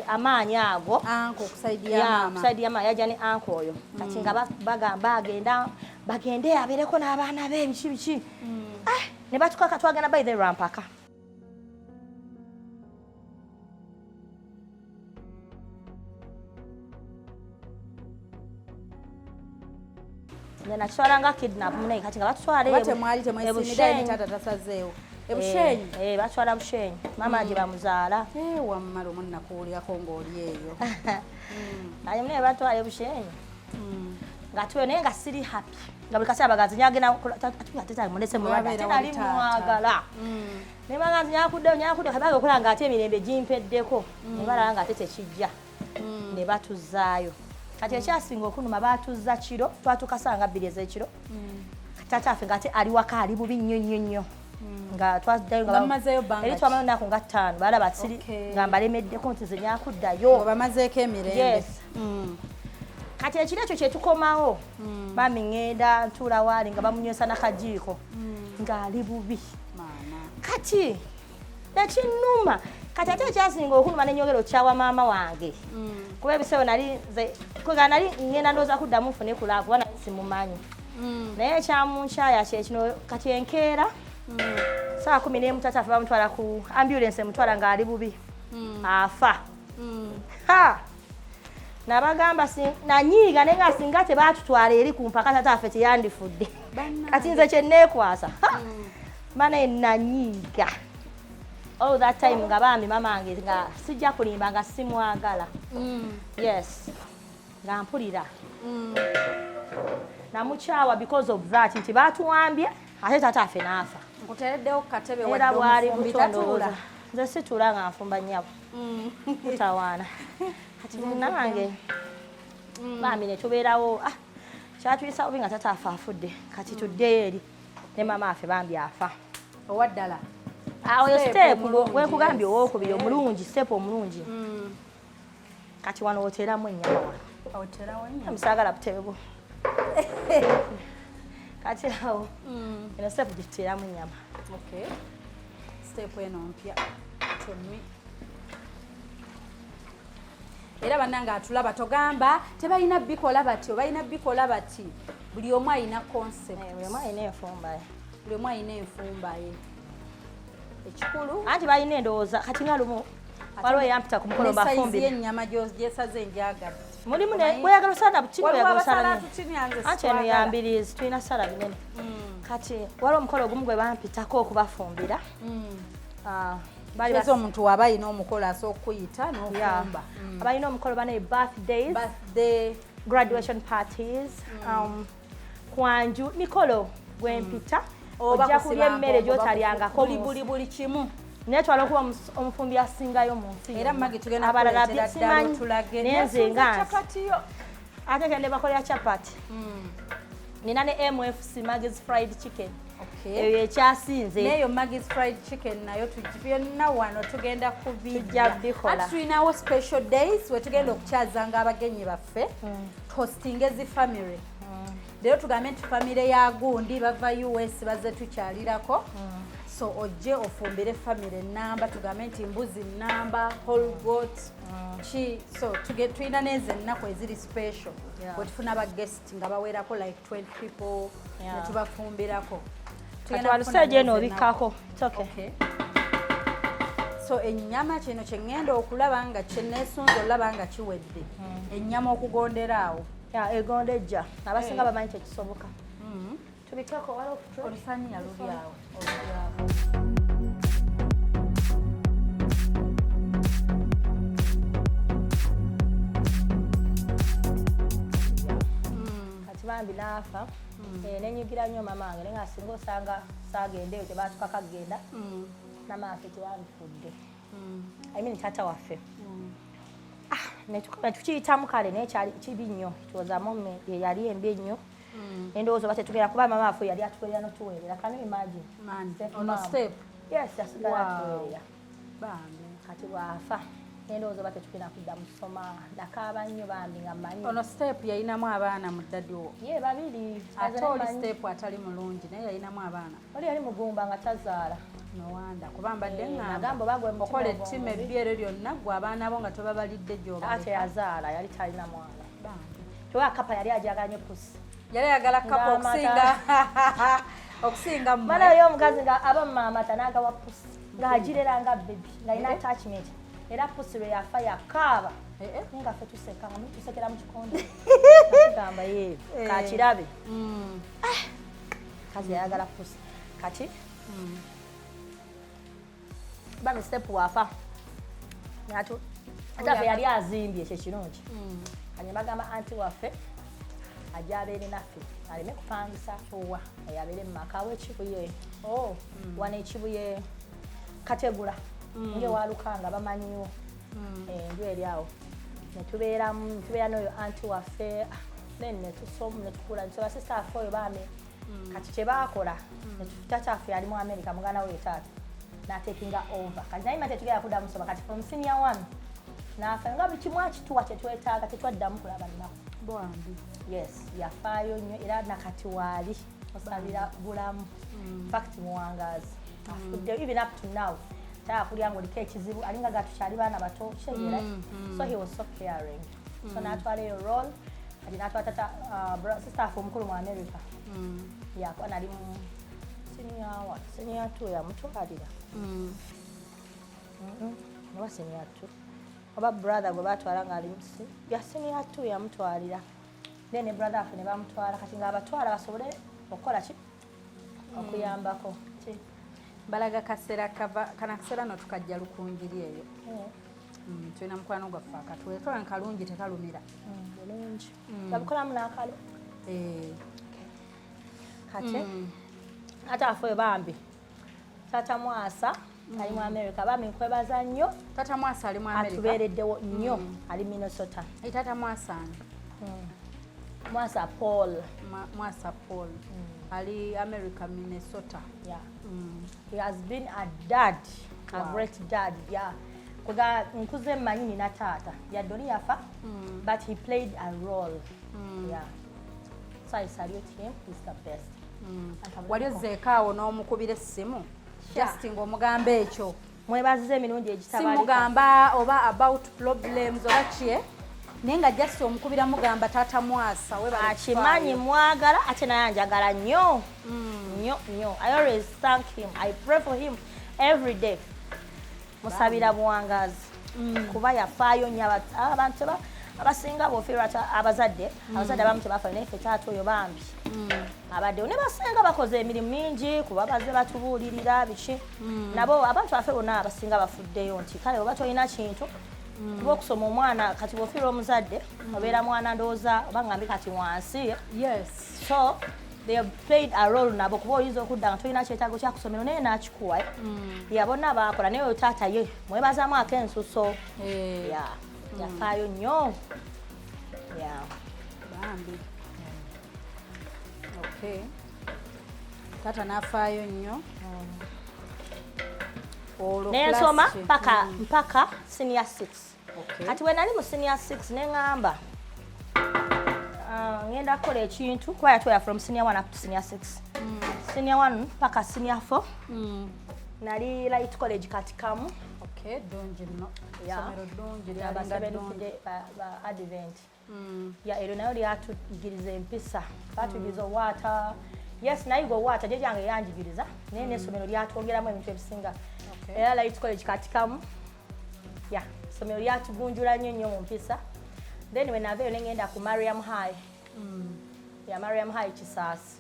amaanyi ago. Ku side ya maama yajja ne uncle oyo. Kati nga bagamba agenda, bagende abeereko n'abaana be, biki biki. Ne batukaka twagenda by the Lwampaka. Nze nakitwala nga kidnap munaye. Kati nga batutwala Oba temwali temwesimidde ni taata tasazeewo ebushenyi? Eh, batwala Bushenyi, maama gye bamuzaala. Wammala omunnakuwulirako ng'oli eyo. Naye munaye batwala ebushenyi nga tuwe, naye nga siri happy, nga buli kaseera baganzi nyagenda ate mulese mulwadde, ate nali mwagala. Naye baganzi nyakuddeyo, nyakudde kabaga okola nga ate emirembe gimpeddeko, ne balaba nga ate tekijja, ne batuzaayo. Kati ekyasinga okunuma, batuzza kiro, twatuuka saa nga 2 ez'ekiro. Taata affe nga ate ali waka, ali bubi nnyo nnyo nnyo, nga twaddayo Nga mumazeeyo bbanga eri ki? Twamalayo nnaku nga 5. Balaba siri nga mbalemeddeko nti nze nyakuddayo. Nga bamazeeko emirembe. Yes. Kati ekiro ekyo kyetukomawo, mami ŋŋenda ntuula waali nga bamunywesa nakajiiko, ng'ali bubi. Maama. Kati nekinnuma. Kati ate ekyasinga okunuma, nenyongera okyawa maama wange, kuba ebiseera nali nze kwega nali ŋŋenda ndowooza kuddamu nfune ku love, kuba nali simumanyi. Naye ekyamunkyaya kyekino: kati enkeera saa 11 tata afe bamutwala ku ambulance, emutwala ng'ali bubi, afa. Ha, nabagamba nanyiiga, naye nga singa tebatutwala eri ku mpaka, tata affe teyandifudde. Kati nze kyeneekwasa banaye, nanyiiga all that time nga bambi mama wange, nga sijja kulimba, nga simwagala. Yes, nga mpulira namukyawa because of that, nti batuwambye ate tata affe n'afa. Nkuteereddewo ku katebe. Era Wadde bwali omufumbi buto. tatuula. Ndowooza nze situula nga nfumba, nnyabo, mutawaana. Kati munnange bambi ne tubeerawo. Ah, kyatuyisa bubi nga tata afe afudde. Kati tuddeyo eri ne maama affe bambi afa. Owaddala. Awo yo Step step omulungi, wekugambye yes. owokubiri omulungi, step omulungi. Kati wano oteeramu ennyama wano. Oterawo ennyama. Musaagala butebe bwo. Kati awo eno step gituteeramu ennyama. Okay. Step eno mpya to me. Era bannange atulaba, togamba tebalina bikola batyo, balina bikola bati. Buli omu alina concept. Eh, buli omu alina enfumba ye. Buli omu alina enfumba ye. Ekikulu Anti balina endowooza. Kati nga lumu waliwo eyampita ku mukolo ne sayizi mbafumbire. y'ennyama gyesaze njagadde. Mulimu ne bweyagala osala bukini, Waliwo bweyagala osala abasala nene. tukini, anze Anti eno sitwagala. yambirizi, tulina sala binene. Kati waliwo omukolo ogumu gwe bampitako okubafumbira. Ah, bali Kitegeeza omuntu waba alina omukolo asobola okukuyita n'ofumba. Abalina omukolo banaye, birthdays, Birthday. graduation parties, kwanju, mikolo gwempita, Oba ojja kusiba kulya emmere nkongo, gy'otalyangako buli mu buli nsi. Buli kimu. Naye twala okuba omufumbi asingayo mu nsi Era yonna. Magi tugenda Abalala kuleetera ddala simanyi, otulage. naye nze nga nze. Chapati yo. Ate kende bakolera chapati, nina ne MFC, Maggie's Fried Chicken. Eyo ekyasinze. Neeyo Maggie's Fried Chicken nayo byonna wano tugenda Tujja kubirya. bikola. Ati tulinawo special days wetugenda okukyazanga abagenyi baffe, hosting ezi family. Leero tugambe nti family ya gundi bava US, bazze tukyalirako, so ojje ofumbire family namba, tugambe nti mbuzi namba, whole goat ki. So tulina n'ezo ennaku eziri special wetufuna ba guest nga bawerako like 20 people, ne tubafumbirako. Kati waluseejo eno obikkako. It's okay. Okay. So ennyama kino kye ŋŋenda okulaba nga kyeneesunza olaba nga kiwedde, ennyama okugondera awo. Ya, egonda ejja, abasinga bamanyi kyekisoboka. Tubikkako waliwo ku tray. Olusaniya luli awo, oluli awo. Kati bambi n'afa. Nenyigira nnyo mama wange, naye nga singa osanga saagenda eyo, tebatukaka kugenda, mama waffe teyandifudde, I mean taata waffe. Ah, netukiyitamu kale, naye kyali kibi nnyo. It was a moment yali embi ennyo. Endowooza oba tetugenda, kuba mama waffe yali atuweerera notuweerera. Can you imagine? Man, Step ono mom. Step. Yes, yasigala atuweerera. Bambi. Kati bwafa, nendowooza oba tetugenda kudda musoma. Nakaaba nnyo bambi, nga mmanyi. Ono step yayinamu abaana mu daddy wo? Ye, babiri. Ate oli step atali mulungi, naye yayinamu abaana? Oli yali mugumba nga tazaala. Nowanda kuba mbadde Nagamba oba gwe mutima okola ogwo ettima omubi. Ebbi eryo lyonna, gwe abaana bo nga tobabalidde Ate gyobaleka. yazaala, yali talina mwana. Bambi. Kyoba kapa yali ajagala nnyo pusi. Yali ayagala kapa okusinga mmwe. Mana yo omukazi nga aba mumamata n'agawa pusi, ng'agirera nga baby, ng'alina attachment. Era pusi lwe yafa yakaaba. Eh, eh. Naye nga ffe tuseka, nga muli tusekera mu kikonde, tugamba ye kakirabe. Kazi yayagala pusi. Kati bami step wafa, ate affe yali azimbye, ekyo kirungi. Kati bagamba anti waffe ajja abeere naffe, aleme kupangisa. Owa? Abeere mu maka w'ekibuye. Oh, wano ekibuye kategula ngewalukanga bamanyiwo enju eri awo. Netubeeramu, netubeera n'oyo anti waffe. Ah, then netusoma, netukula, netusoma. Sister affe oyo bami, kati kyebaakola, taata affe yali mu America, muganda we taata n'atakinga over. Kati naye ma tetugenda kuddamu soma. Kati from senior one n'afa nga buli kimu akituwa kyetwetaaga, tetwaddamu kulaba nnaku. Bambi. Yes, yafaayo nnyo, era nakati waali osabira bulamu. Fact muwangaazi, afudde, even up to now takulya nga oliko ekizibu, alinga ga tukyali baana bato, kitegeera? So he was so caring. So n'atwala eyo role. Kati n'atwala tata, sister affe omukulu mu America, yakuba nali mu senior one, senior two yamutwalira. Oba senior two, oba brother gwe batwala ngaali ya senior two yamutwalira. Then ne brother affe ne bamutwala. Kati ng'abatwala basobole okukola ki? Okuyambako ki? Balaga kaseera kava kana kaseera no tukajja lukunjiri eyo. Tulina mukwano gwaffe akatuwe kalungi, tekalumira. Bulungi, babikolamu n'akalo. Kati ate afe bambi taata Mwasa ali mu America, bambi nkwebaza nnyo. Taata Mwasa ali mu America? Atubeereddewo nnyo, ali Minnesota. Taata Mwasa ani? Mwasa Paul. Mwasa Paul ali America, Minnesota. Yeah. He has been a dad, a great dad, yeah. Kuga nkuze mmanyi nina taata, yadde oli yafa, but he played a role, yeah. So I salute him, he's the best. Wali ozzeeko awo n'omukubira essimu just ng'omugamba ekyo? Mwebaziza emirundi egitabalika. Simugamba oba about problems oba kie, naye nga just omukubira mugamba, "Taata Mwasa, webale Akimanyi kufaayo." Mwagala, ate naye anjagala nnyo nnyo nnyo. I always thank him, I pray for him every day. Musabira buwangazi kuba yafaayo nnyo. Abantu abasinga bofiirwa abazadde abamu tebafaayo, naye ffe taata oyo bambi abaddewo. Ne basinga bakoze emirimu mingi kuba bazze batubuulirira biki. Nabo abantu baffe bonna abasinga bafuddeyo nti kale oba tolina kintu, kuba okusoma omwana, kati bw'ofiirwa omuzadde obeera mwana, ndowooza oba ngambe kati wansi. So they have played a role nabo, kuba oyinza okudda nga tolina kyetaago kyakusomero, naye n'akikuwa. Ya, bonna baakola, naye oyo taata ye mwebazaamu ak'ensuso. Ya, yafaayo nnyo, ya. Bambi, okay, taata n'afaayo nnyo olwo. Nensoma Class ki? mpaka senior 6. Kati bwe nali mu senior 6, neŋŋamba, ah, ngenda kukola ekintu, kuba yatwera from senior 1 up to senior 6, senior 1 paka senior 4. Nali Light College Katikamu. Okay, ddungi nno. Yeah. Ssomero ddungi. Aba Lyalinga Seventh ddungi. Day ba Advent. Ya, eryo nayo lyatuyigiriza empisa, batuyigiriza owaata. Yes, nayiga owaata, jjajjange yanjigiriza, naye n'essomero lyatwongeramu ebintu ebisinga. Era Light College Katikamu, ya essomero lyatugunjula nnyo nnyo mu mpisa. Then we nava eyo nengenda ku Mariam High, ya Mariam High Kisaasi.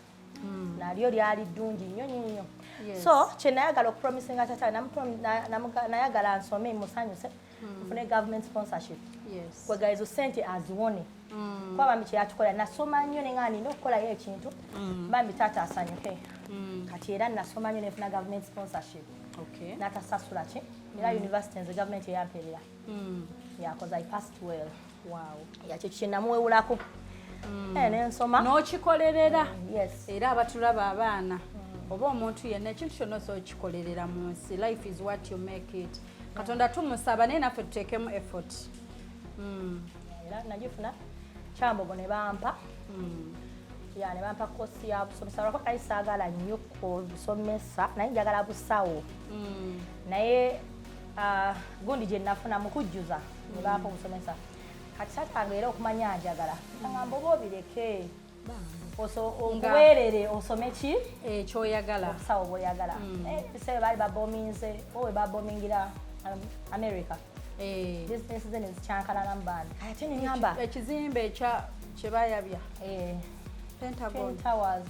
Nalyo lyali ddungi nnyo nnyo nnyo. So kye nayagala okupromisinga tata, nayagala nsome musanyuse, nfune government sponsorship. Kwega ezo sente aziwone, kuba bambi kyeyatukola. Nasoma nnyo nenga nina okukolayo ekintu, bambi taata asanyuke. Kati era nasoma nnyo nenfuna government sponsorship. Natasasula ki, era university nze government eyampeerera. Yeah, 'cause I passed well. Yakyo kyenamuwewulako. Nensoma. N'okikolerera. Yes. Era abatulaba abaana oba omuntu yenna, ekintu kyonna osobola okikolerera mu nsi. Life is what you make it. Katonda tumusaba, naye naffe tuteekemu effort. Era nagifuna Kyambogo ne bampa, ya, ne bampa course ya busomesa, lwako kali saagala nnyo kusomesa, naye njagala busawo. Naye gundi gye nafuna mu kujjuza ne bampa obusomesa. Kati tatange era okumanya njagala, agamba oba obireke, okuweerere osome ki? Ekyoyagala. Obusawo bwoyagala. Naye ebiseera baali babominze, owe babomingira America, bizinesi ze nezikyankalanamu bambi. Kati ate neŋamba Ekizimbe ekya kye bayabya. Pentagon. Twin Towers.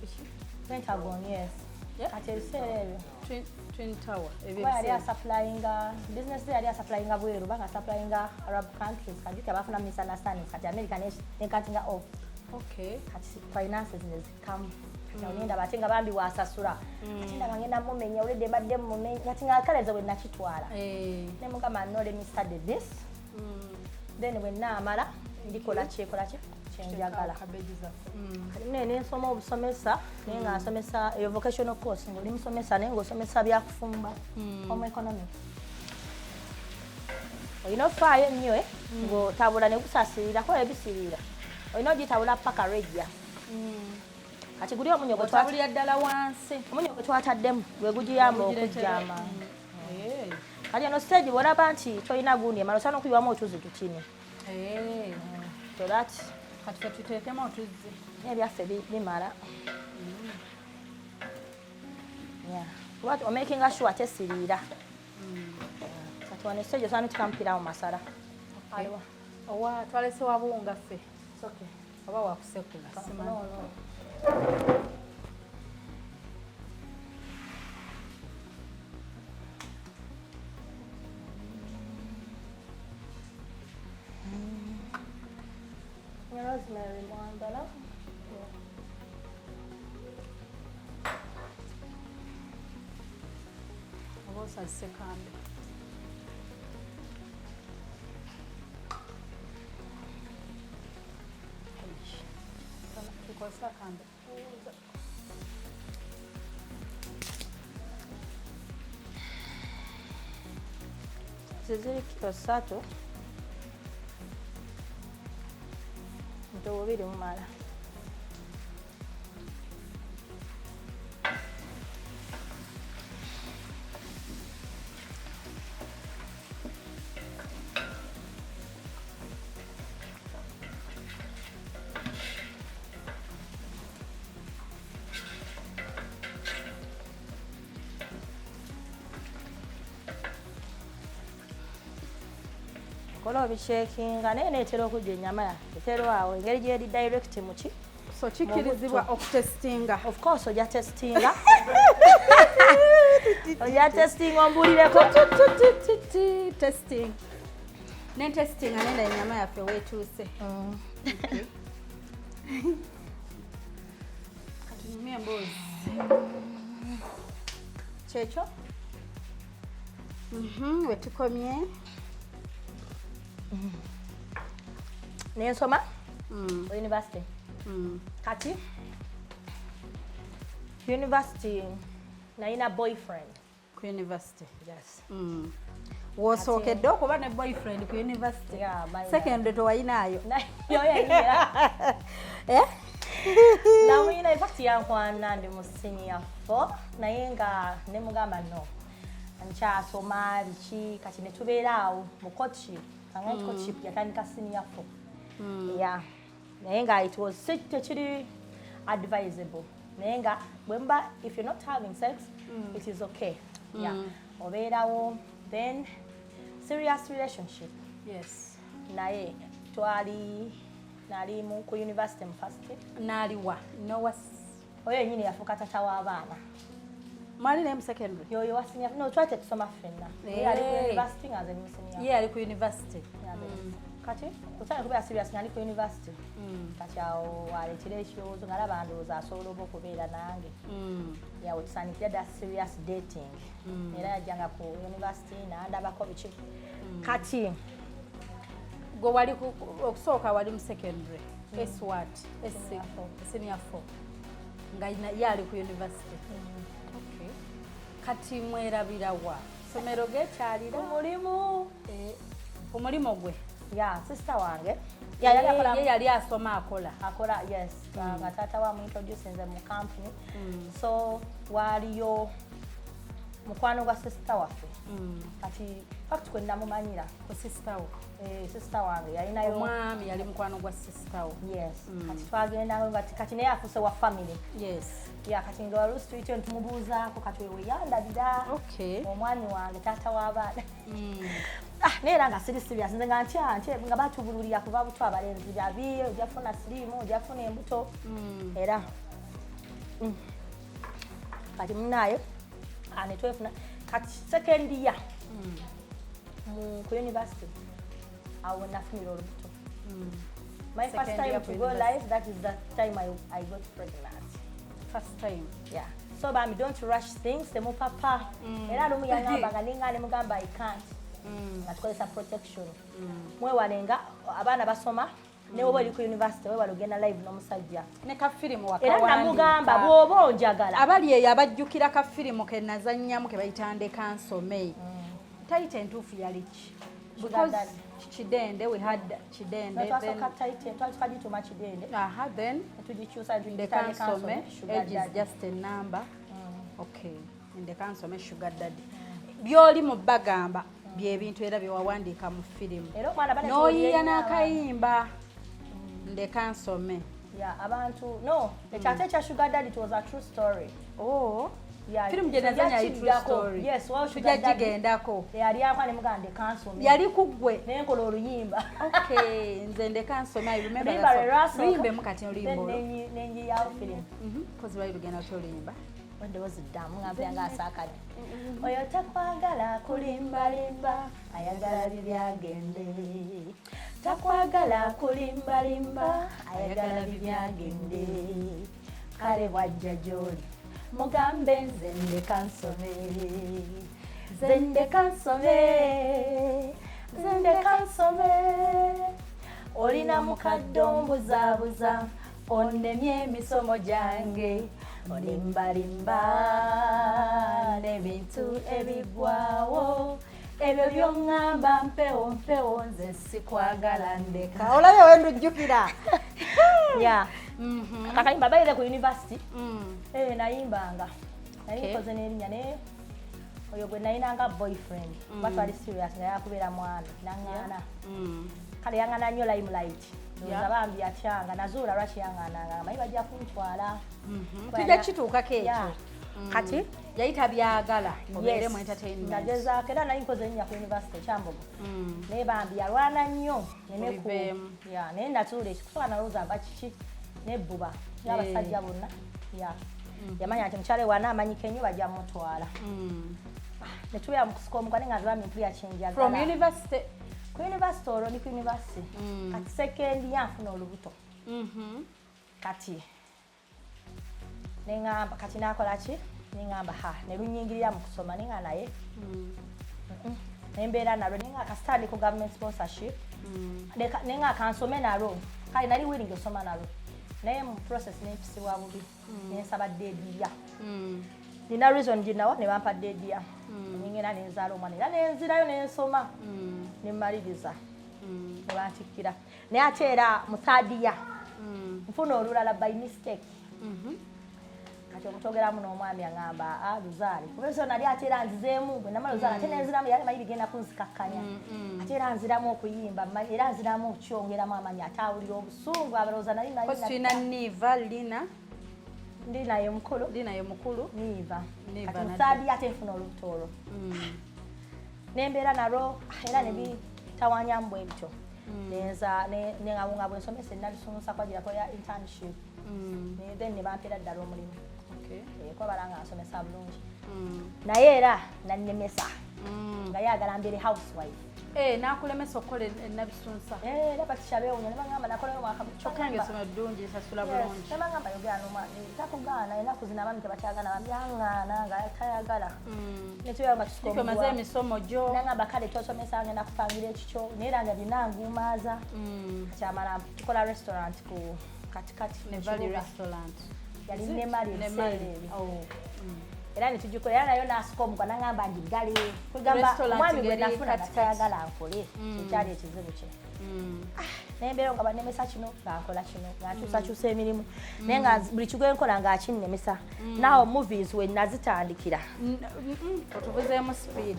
Biki? Pentagon, yes. Kati ebiseera ebyo Twin Tower ebyo kuba yali ebiseera. asupplyinga business ze, yali asupplyinga bweru, banga asupplyinga Arab countries. Kati abafuna misunderstandings, kati America necuttinga off. Kati finances nezikamu. Kati awo nendaba ate nga bambi wasasula, ate ndaba ngenda mumenya, olwedde mbadde mumenya. Kati nga kaleze bwe nakitwala, nemugamba, "No, let me study this, then bwe naamala ndikola kyekola ki kyenjagala." Cabbage zaffe. Kati nne nensoma obusomesa, naye nga nsomesa eyo vocational course, ngaoli musomesa naye ng'osomesa byakufumba, home economics. Olina ofaayo ennyo, ng'otabula ne gusasirira, kola ebisiriira, olina ogitabula paka lwejja. Kati guli omunyo gwe Otabulira ddala wansi. Omunyo gwe twataddemu gwe gugiyamba Gugireetera- okujja amangu. Kati eno stage bw'olaba nti tolina gundi emala, osobola n'okuyiwamu otuzzi tutini. So that Kati fe tuteekemu otuzzi. N'ebyaffe bimala. Yeah. Kuba omakinga sure tesiriira. Kati wano stage osobola n'otekamu mu masala. Aliwa? Owa twalese wabuwunga ffe. It's okay. Oba wakusekula, simanyi. No. Ne rosemary mwambala. Yeah. Oba osazise kambe. Tukozesa akambe. Ziziri kilo 3, nti bubiri mumala. Kola obicheckinga, naye neetera okujja ennyama yaffe eterwawo engeri gyeri direct muki. So kikkirizibwa okutestinga? Of course, ojja testinga, ojja testinga ombuulireko. Testing ne testinga nenda ennyama yaffe weetuuse. Katunyumye emboozi kyekyo. Wetukomye. Nensoma university. Kati university nalina boyfriend. Ku university? Yes. Wosookedde okuba ne boyfriend ku university? Yeah, my Secondary tewayinaayo? Yo yayingira. Eh? Namuyina, in fact yankwana ndi mu senior 4, naye nga nemugamba no, nkyasoma biki. Kati ne tubeera awo mu courtship, kanga nti courtship yatandika senior 4, yeah. Naye nga it was tekiri advisable, naye nga bwemba if you're not having sex, it is okay. Yeah, obeerawo then serious relationship. Naye twali nali mu ku university mu first year. Naaliwa nowa? Oyo yennyini yafuuka tata w'abaana. Mwali naye mu secondary? Yoyo wa senior, no, twali tetusoma ffenna. Ye ali ku university nga nze ndi mu senior. Ye ali ku university. Kati kutandika kubeera serious nga ndi ku university. Kati awo aleetera ekirowoozo nga alaba ndowooza asobola oba okubeera nange. Yawe tusandikira ddala serious dating. Era yajjanga ku university n'andabako biki. Kati Gwe wali okusooka wali mu secondary S what? S? Senior four. Senior 4, nga ye ali ku university. Okay, kati mwerabirawa somero gekyalira? Omulimu. Ku mulimu gwe? Ya sister wange. Ya yali akola. Ye yali asoma, akola? Akola, yes. Nga taata wa muintroducinze mu company. So waaliyo mukwano gwa sister waffe. Kati fact kwe namumanyira. Ku sister wo? Eh, sister wange yalinayo. Omwami yali mukwano gwa sister wo? Yes. Kati twagenda nga kati naye afuuse wa family. Ya, kati nga waliwo street ntumubuuzaako, kati wewe yandabira omwami wange, taata w'abaana. Ah, naye era nga siri serious, nze nga ntya ntya nga batubululira kuva buto, abalenzi babi, ojja kufuna siriimu, ojja kufuna embuto. Era kati munaayo, ah, ne twefuna. Kati second year mu ku university awo nafunira olubuto. My first Second time year to ku go university. live, that is the time I got pregnant. First time? Yeah. So bami, don't rush things, temupapa. Era lumu yaŋŋamba nga ninga ne mugamba I can't, nga tukozesa protection. Mwewale nga abaana basoma, ne woba oli ku university, wewale ogenda live n'omusajja. Ne kafirimu. Era namugamba bw'oba onjagala. Abali eyo abajjukira kafirimu ke nazannyamu ke bayita Ndeka Nsome, title entuufu yali ki? Sugar Because Daddy. Kidende, we had Kidende, then Twasooka title twali twagituuma Kidende. Aha, then netugikyusa. Ndeka Nsome, Sugar age is Daddy. just a number. Okay, Ndeka Nsome, Sugar Daddy, byoli mu bagamba byebintu era byewawandiika mu firimu. Era omwana bane. N'oyiya n'akayimba Ndeka Nsome. Yeah, abantu no, ekyate ekya Sugar Daddy, it was a true story. Oh. Yeah, Firimu gye nazanya yali true kiddako. story? Yes, well, Tujja Sugar Daddy. gigendako. Yali akwa ne mugamba ndeka nsome. Yali ku ggwe? Nenkola oluyimba. Okay, nze Ndeka Nsome, I remember Oluyimba that lwe song. lwasooka. Luyimbemu kati oluyimba Then olwo. Nenjiyawo firimu. Kozi lwali lugenda lutya oluyimba? Eddoboozi ddamu nga mpulira nga asaakadde. Oyo takwagala kulimbalimba, ayagala bibyagende. Takwagala kulimbalimba, ayagala bibyagende. Kale bwajja gy'oli, mugambe nze ndeka nsome. Nze ndeka nsome, nze ndeka nsome. Olina mukadde ombuzaabuza, onnemye emisomo gyange, olimbalimba n'ebintu ebigwawo, ebyo byoŋŋamba mpewo mpewo, nze sikwagala, ndeka. Olabye wendujjukira. Ya, kakayimba baire ku university. Eh, nayimbanga nali nkoze n'erinnya, naye oyo gwe nayinanga boyfriend, kuba twali serious nga yakubeera mwami, naŋŋaana. Kale yaŋŋaana nnyo limelight. Ndowooza bambi yatyanga, nazuula lwaki yaŋŋaananga, manyi bajja kuntwala. Tujja kituukako ekyo. Yeah. Kati yali tabyagala obeere Yes. mu entertainment. Nagezaako era nali nkoze erinnya ku university ekyambogo, naye bambi yalwana nnyo neme ku Obiveemu. Ya, naye natuula ekikusobola, nalowooza mba kiki nebbuba n'abasajja bonna. Ya, yamanya nti mukyala wana amanyika ennyo, bajja mutwala. Netubeera mu kusika omugwa, naye nga nze bambi mpulira From kyenjagala. university? Ku university, olwo ndi ku university. Kati second year nfuna olubuto. Kati neŋŋamba kati nakola ki? Neŋŋamba ha, ne lunyingirira mu kusoma, nenga naye nembeera nalwo, nenga kasita ndi ku government sponsorship. Nenga kansome nalwo. Kale nali willing osoma nalwo, naye mu process nempisibwa bubi, nensaba dead year. Nina reason ginawa, ne bampa dead year. Nengenda nenzaala omwana, era nenzirayo nensoma nemmaliriza, ne bantikkira. Naye ate era mu third year nfuna olulala by mistake. Kati omutogeramu n'omwami aŋŋamba, "Ah, luzaale," kuba so nali ate era nzizeemu bwe namala luzaale, ate nenziramu. Yali manyi bigenda kunzikakkanya, ate era nziramu okuyimba, era nziramu okyongeramu amanyi, ate awulira obusungu, abalowooza nali manyi. Kozi tulina Niva, Lina. Ndi naye mukulu. Lina ye mukulu. Niva. Niva. Kati Nadda. Mu third year ate nfuna olubuto olwo, nembeera nalwo, era nebitawanyamu bwe bityo. Nenza nenga bwe nsomesa, nalisunsa kwagirako ya internship. Then ne bampeera ddala omulimu. Kwabala nga nsomesa bulungi, naye era nannemesa nga yagala mbeere housewife. Nakulemesa okukola enabisunsa. Era batisha beewunya ne bagamba nakolayo omwaka. Kyokka nga essomero ddungi, lisasula bulungi. Ne bagamba yogera n'omwami takugaana. Ennaku zino abaami tebakyagana, bamyaŋŋaana nga tayagala netubeera nga tusika. Omaze emisomo gyo. Nagamba kale tosomesa, ngenda kupangira ekikyo, naye era nga byonna nguumaaza. Kyamala tukola restaurant ku katikati. Ne Valley Restaurant. Yali Nemali ebiseera ebyo. Era netugikola, era nayo nasika omugwa nagamba ngiggale. Kugamba omwami gwe nafuna nga tayagala nkole, kyekyali ekizibu kye. Naye mbeera nga banemesa kino, nga nkola kino, nga nkyusakyusa emirimu, naye nga buli kigwe nkola nga akinnemesa. Naawo movies we nazitandikira. Otuvuzeemu speed.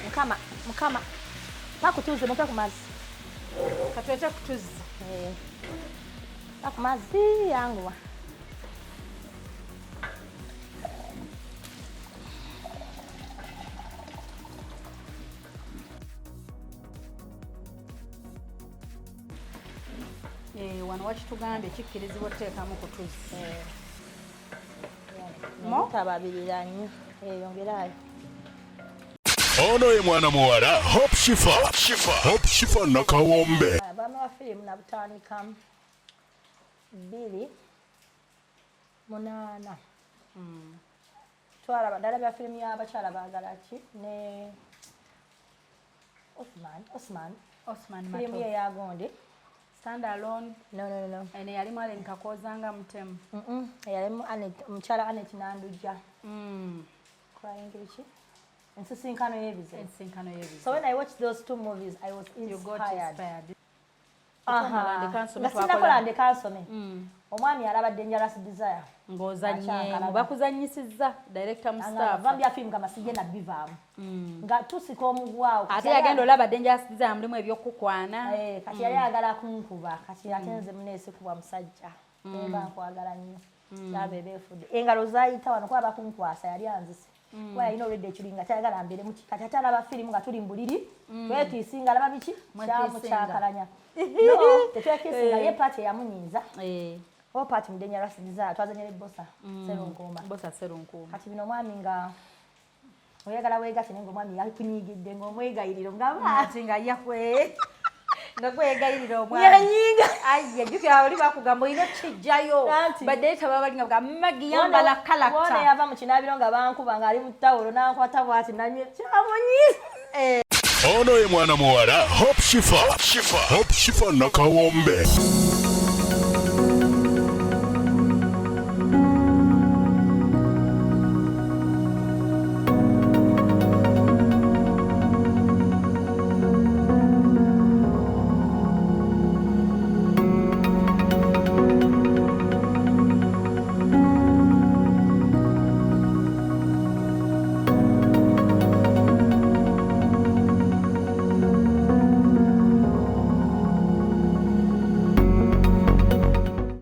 Mukama, Mukama, pakutuze, mupe ku mazzi. Katwete kutuzzi. Pa ku mazzi, yanguwa. Wano wakitugambye kikkirizibwa otuteekamu ku tuzzi. Tababirira nnyo, eyongerayo. Ono ye mwana muwala Hope Shifa, Hope Shifa Nakawombe. Abaana ba firimu nabutandikamu 2008. Twalaba ddala bya firimu y'abakyala baagala ki ne Osman, Osman. Osman. Firimu ye yagonde. Stand Alone. No, no, no. Eno yalimu Allen Kakooza nga mutemu. Yalimu omukyala Anet Nandujja. Crying biki, ensisinkano y'ebizibu. Ensisinkano y'ebizibu. So when I watched those two movies, I was You got inspired. inspired. Nga sinnakola ndeka nsome, omwami alaba Dangerous Desire. Ng'ozanyeemu, bakuzanyisizza director Mustafa. Bambya firimu gamba sigenda bivaamu, nga tusika omugwawo. Ate yagenda olaba Dangerous Desire mulimu ebyokukwana. Kati yali ayagala kunkuba. Kati ate nze muneesikubwa musajja, emba nkwagala nnyo, yaba ebeefudde engalo zayita wano kuba bakunkwasa. Yali anzise kuba yalina olwedde ekiri nga tayagala mbeeremu. Kati ate alaba firimu nga tuli mu buliri twekiisinga, alaba biki kyamukyakalanya. No, tetwekiisinga, ye part eyamunyiiza oba part mu Dangerous Desire twazanyira Bosa Serunkuuma. Bosa Serunkuuma. Kati bino omwami nga oyagala weegate, naye nga omwami yakunyigidde ng'omwegayirira ngamba ati nga yakwe nga gwegayirira omwami. Yanyiga. Ayya, jjukira oli bakugamba olina okukijjayo. Anti. Badde taba bali nga bagamba Magi yambala Wona character. Yava mu kinaabiro nga bankuba ng'ali mu tawulo n'ankwata bw'ati nanye kyamunyiiza. Ono ye mwana muwala Hope Shifa, Hope Shifa Nakawombe.